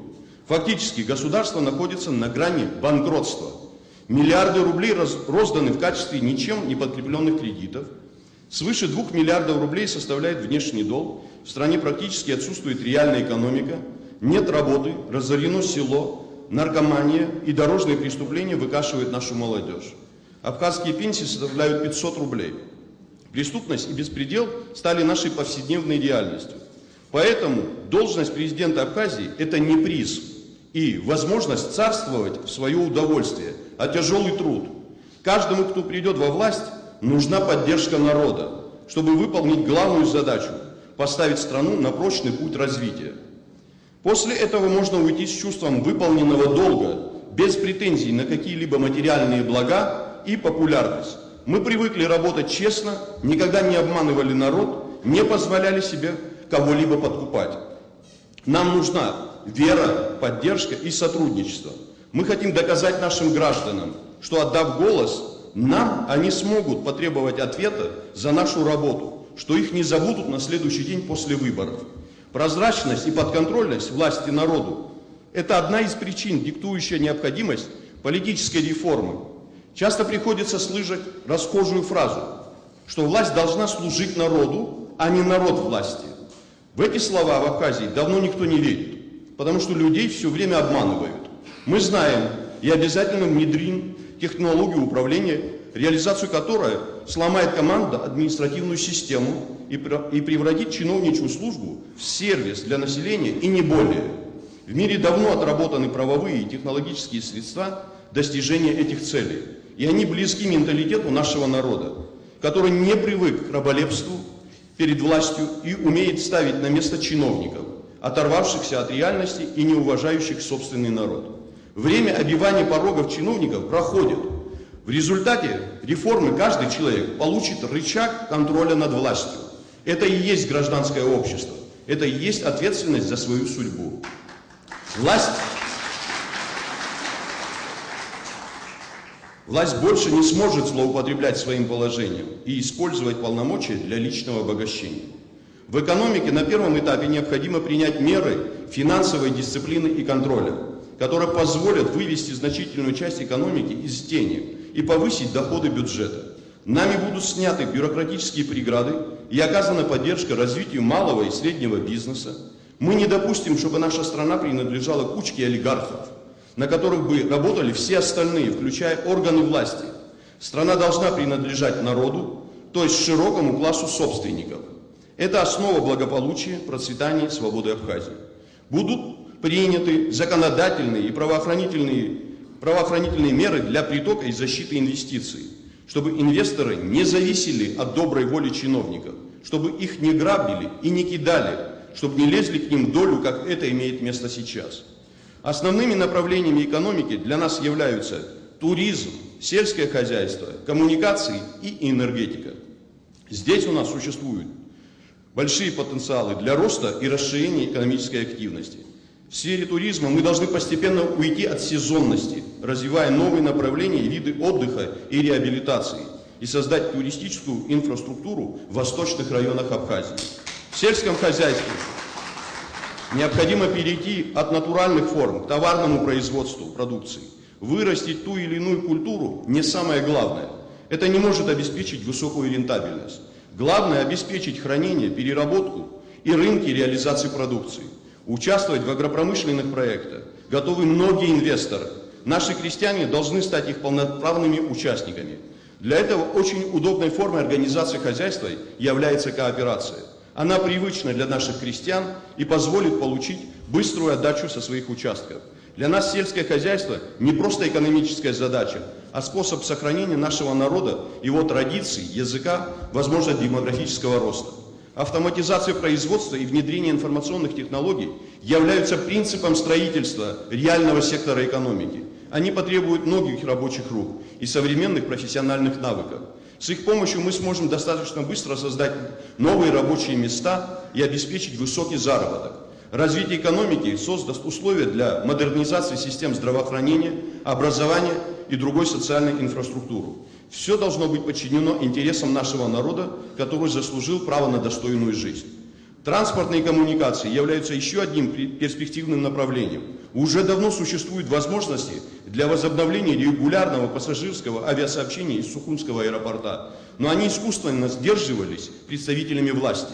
Фактически государство находится на грани банкротства. Миллиарды рублей раз- розданы в качестве ничем не подкрепленных кредитов. Свыше двух миллиардов рублей составляет внешний долг. В стране практически отсутствует реальная экономика. Нет работы, разорено село, наркомания и дорожные преступления выкашивают нашу молодежь. Абхазские пенсии составляют пятьсот рублей. Преступность и беспредел стали нашей повседневной реальностью. Поэтому должность президента Абхазии — это не приз и возможность царствовать в своё удовольствие, а тяжёлый труд. Каждому, кто придёт во власть, нужна поддержка народа, чтобы выполнить главную задачу — поставить страну на прочный путь развития. После этого можно уйти с чувством выполненного долга, без претензий на какие-либо материальные блага и популярность. Мы привыкли работать честно, никогда не обманывали народ, не позволяли себе кого-либо подкупать. Нам нужна вера, поддержка и сотрудничество. Мы хотим доказать нашим гражданам, что, отдав голос нам, они смогут потребовать ответа за нашу работу, что их не забудут на следующий день после выборов. Прозрачность и подконтрольность власти народу — это одна из причин, диктующая необходимость политической реформы. Часто приходится слышать расхожую фразу, что власть должна служить народу, а не народ власти. В эти слова в Абхазии давно никто не верит, потому что людей всё время обманывают. Мы знаем и обязательно внедрим технологию управления, реализацию которой сломает командно-административную систему и пр- и превратит чиновничью службу в сервис для населения и не более. В мире давно отработаны правовые и технологические средства достижения этих целей, и они близки менталитету нашего народа, который не привык к раболепству перед властью и умеет ставить на место чиновников, оторвавшихся от реальности и не уважающих собственный народ. Время обивания порогов чиновников проходит. В результате реформы каждый человек получит рычаг контроля над властью. Это и есть гражданское общество. Это и есть ответственность за свою судьбу. Власть, власть больше не сможет злоупотреблять своим положением и использовать полномочия для личного обогащения. В экономике на первом этапе необходимо принять меры финансовой дисциплины и контроля, которые позволят вывести значительную часть экономики из тени и повысить доходы бюджета. Нами будут сняты бюрократические преграды и оказана поддержка развитию малого и среднего бизнеса. Мы не допустим, чтобы наша страна принадлежала кучке олигархов, на которых бы работали все остальные, включая органы власти. Страна должна принадлежать народу, то есть широкому классу собственников. Это основа благополучия, процветания и свободы Абхазии. Будут приняты законодательные и правоохранительные, правоохранительные меры для притока и защиты инвестиций, чтобы инвесторы не зависели от доброй воли чиновников, чтобы их не грабили и не кидали, чтобы не лезли к ним в долю, как это имеет место сейчас. Основными направлениями экономики для нас являются туризм, сельское хозяйство, коммуникации и энергетика. Здесь у нас существуют большие потенциалы для роста и расширения экономической активности. В сфере туризма мы должны постепенно уйти от сезонности, развивая новые направления и виды отдыха и реабилитации, и создать туристическую инфраструктуру в восточных районах Абхазии. В сельском хозяйстве необходимо перейти от натуральных форм к товарному производству продукции. Вырастить ту или иную культуру не самое главное. Это не может обеспечить высокую рентабельность. Главное — обеспечить хранение, переработку и рынки реализации продукции. Участвовать в агропромышленных проектах готовы многие инвесторы. Наши крестьяне должны стать их полноправными участниками. Для этого очень удобной формой организации хозяйства является кооперация. Она привычна для наших крестьян и позволит получить быструю отдачу со своих участков. Для нас сельское хозяйство не просто экономическая задача, а способ сохранения нашего народа, его традиций, языка, возможность демографического роста. Автоматизация производства и внедрение информационных технологий являются принципом строительства реального сектора экономики. Они потребуют многих рабочих рук и современных профессиональных навыков. С их помощью мы сможем достаточно быстро создать новые рабочие места и обеспечить высокий заработок. Развитие экономики создаст условия для модернизации систем здравоохранения, образования и другой социальной инфраструктуры. Всё должно быть подчинено интересам нашего народа, который заслужил право на достойную жизнь. Транспортные коммуникации являются ещё одним пре- перспективным направлением. Уже давно существуют возможности для возобновления регулярного пассажирского авиасообщения из Сухумского аэропорта, но они искусственно сдерживались представителями власти.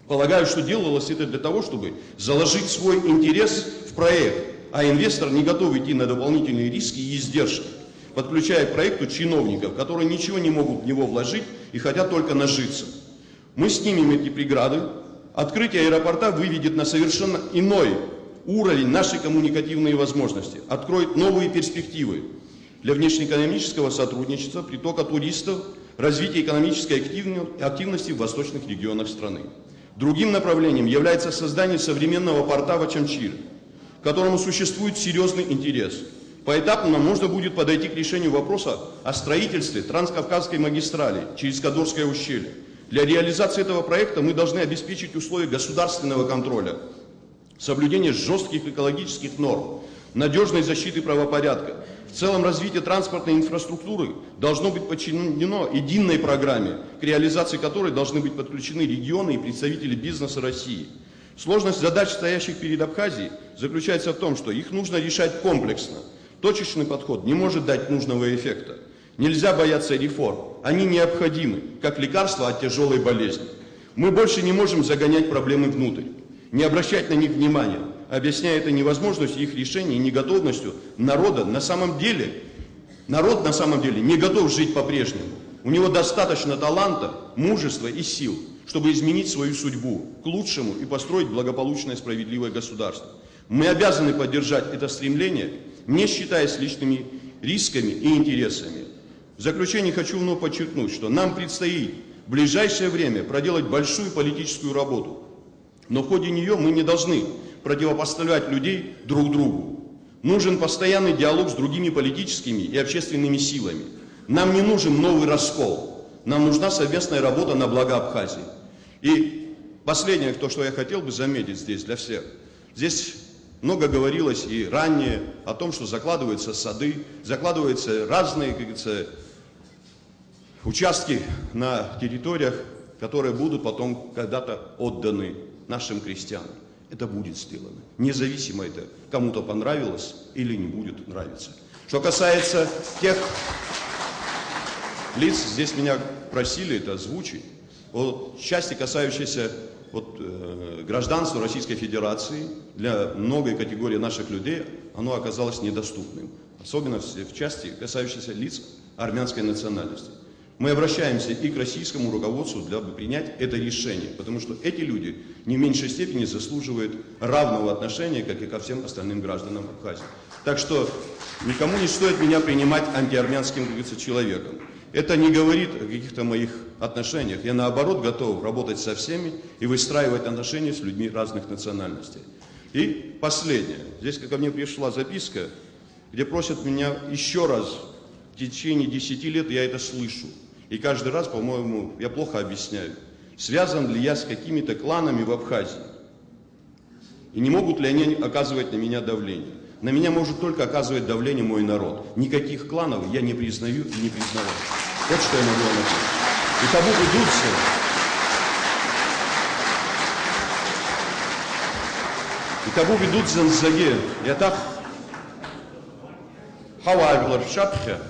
Полагаю, что делалось это для того, чтобы заложить свой интерес в проект, а инвестор не готов идти на дополнительные риски и издержки, подключая к проекту чиновников, которые ничего не могут в него вложить и хотят только нажиться. Мы снимем эти преграды. Открытие аэропорта выведет на совершенно иной уровень наши коммуникативные возможности, откроет новые перспективы для внешнеэкономического сотрудничества, притока туристов, развития экономической активно- активности в восточных регионах страны. Другим направлением является создание современного порта в Очамчире, к которому существует серьезный интерес. Поэтапно можно будет подойти к решению вопроса о строительстве Транскавказской магистрали через Кадорское ущелье. Для реализации этого проекта мы должны обеспечить условия государственного контроля, соблюдение жестких экологических норм, надежной защиты правопорядка. В целом развитие транспортной инфраструктуры должно быть подчинено единой программе, к реализации которой должны быть подключены регионы и представители бизнеса России. Сложность задач, стоящих перед Абхазией, заключается в том, что их нужно решать комплексно. Точечный подход не может дать нужного эффекта. Нельзя бояться реформ. Они необходимы, как лекарство от тяжелой болезни. Мы больше не можем загонять проблемы внутрь, не обращать на них внимания, объясняя это невозможностью их решения и неготовностью народа на самом деле. Народ на самом деле не готов жить по-прежнему. У него достаточно таланта, мужества и сил, чтобы изменить свою судьбу к лучшему и построить благополучное, справедливое государство. Мы обязаны поддержать это стремление, не считаясь личными рисками и интересами. В заключение хочу вновь подчеркнуть, что нам предстоит в ближайшее время проделать большую политическую работу. Но в ходе нее мы не должны противопоставлять людей друг другу. Нужен постоянный диалог с другими политическими и общественными силами. Нам не нужен новый раскол. Нам нужна совместная работа на благо Абхазии. И последнее, то, что я хотел бы заметить здесь для всех. Здесь много говорилось и ранее о том, что закладываются сады, закладываются разные, как говорится, участки на территориях, которые будут потом когда-то отданы нашим крестьянам. Это будет сделано. Независимо это кому-то понравилось или не будет нравиться. Что касается тех лиц, здесь меня просили это озвучить, вот части, касающиеся вот, э, гражданства Российской Федерации, для многой категории наших людей оно оказалось недоступным. Особенно в, в части, касающейся лиц армянской национальности. Мы обращаемся и к российскому руководству, дабы принять это решение, потому что эти люди не в меньшей степени заслуживают равного отношения, как и ко всем остальным гражданам Абхазии. Так что никому не стоит меня принимать антиармянским, как говорится, человеком. Это не говорит о каких-то моих отношениях. Я, наоборот, готов работать со всеми и выстраивать отношения с людьми разных национальностей. И последнее. Здесь ко мне пришла записка, где просят меня еще раз, в течение десяти лет я это слышу. И каждый раз, по-моему, я плохо объясняю, связан ли я с какими-то кланами в Абхазии. И не могут ли они оказывать на меня давление? На меня может только оказывать давление мой народ. Никаких кланов я не признаю и не признавал. Вот что я могу вам ответить. Иҭабуп идуӡӡан, иҭабуп идуӡӡан зегьы, иаҭах ҳауаажәлар шәаԥхьа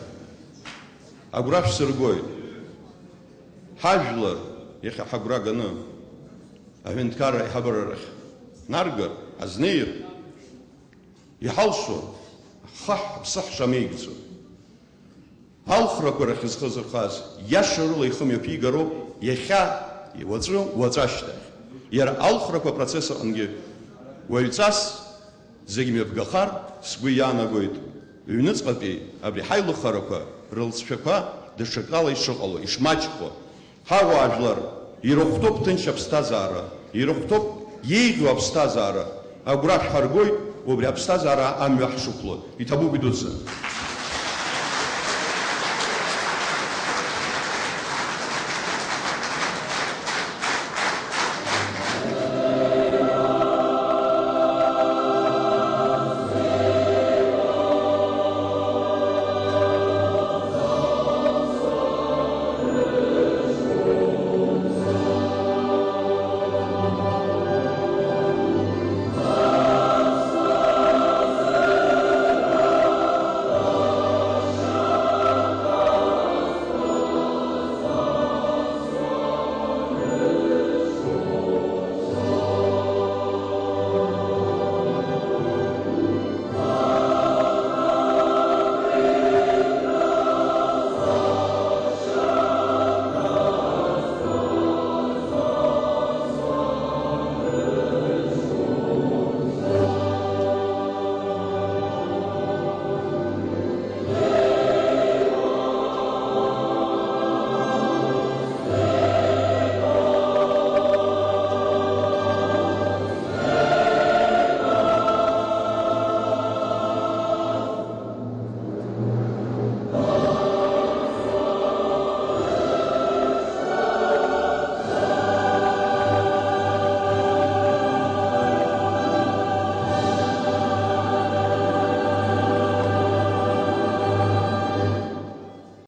агәра шәсыргоит. Ҳажәлар иахьа ҳагәра ганы аҳәынҭқарра аиҳабыра рахь ҳнаргар, ҳазнеир, иҳалшо ҳхаҳә ҳаԥсы ҳшамеигӡо. Алхрақәа рахь зхы зырхаз иашарыла ихы мҩаԥигароуп иахьа, уаҵәы, уаҵәашьҭахь. Иара алхрақәа апроцесс аҟынгьы уаҩҵас зегь мҩаԥгахар сгәы иаанагоит. Ҩныҵҟатәи абри ҳаилыхарақәа рылҵшәақәа даҽакала ишыҟало, ишмаҷхо, ҳауаажәлар ирыхәҭоуп ҭынч аԥсҭазаара, ирыхәҭоуп еиӷьу аԥсҭазаара, агәра шәҳаргоит убри аԥсҭазаара амҩа ҳшықәло. Иҭабуп идуӡӡан.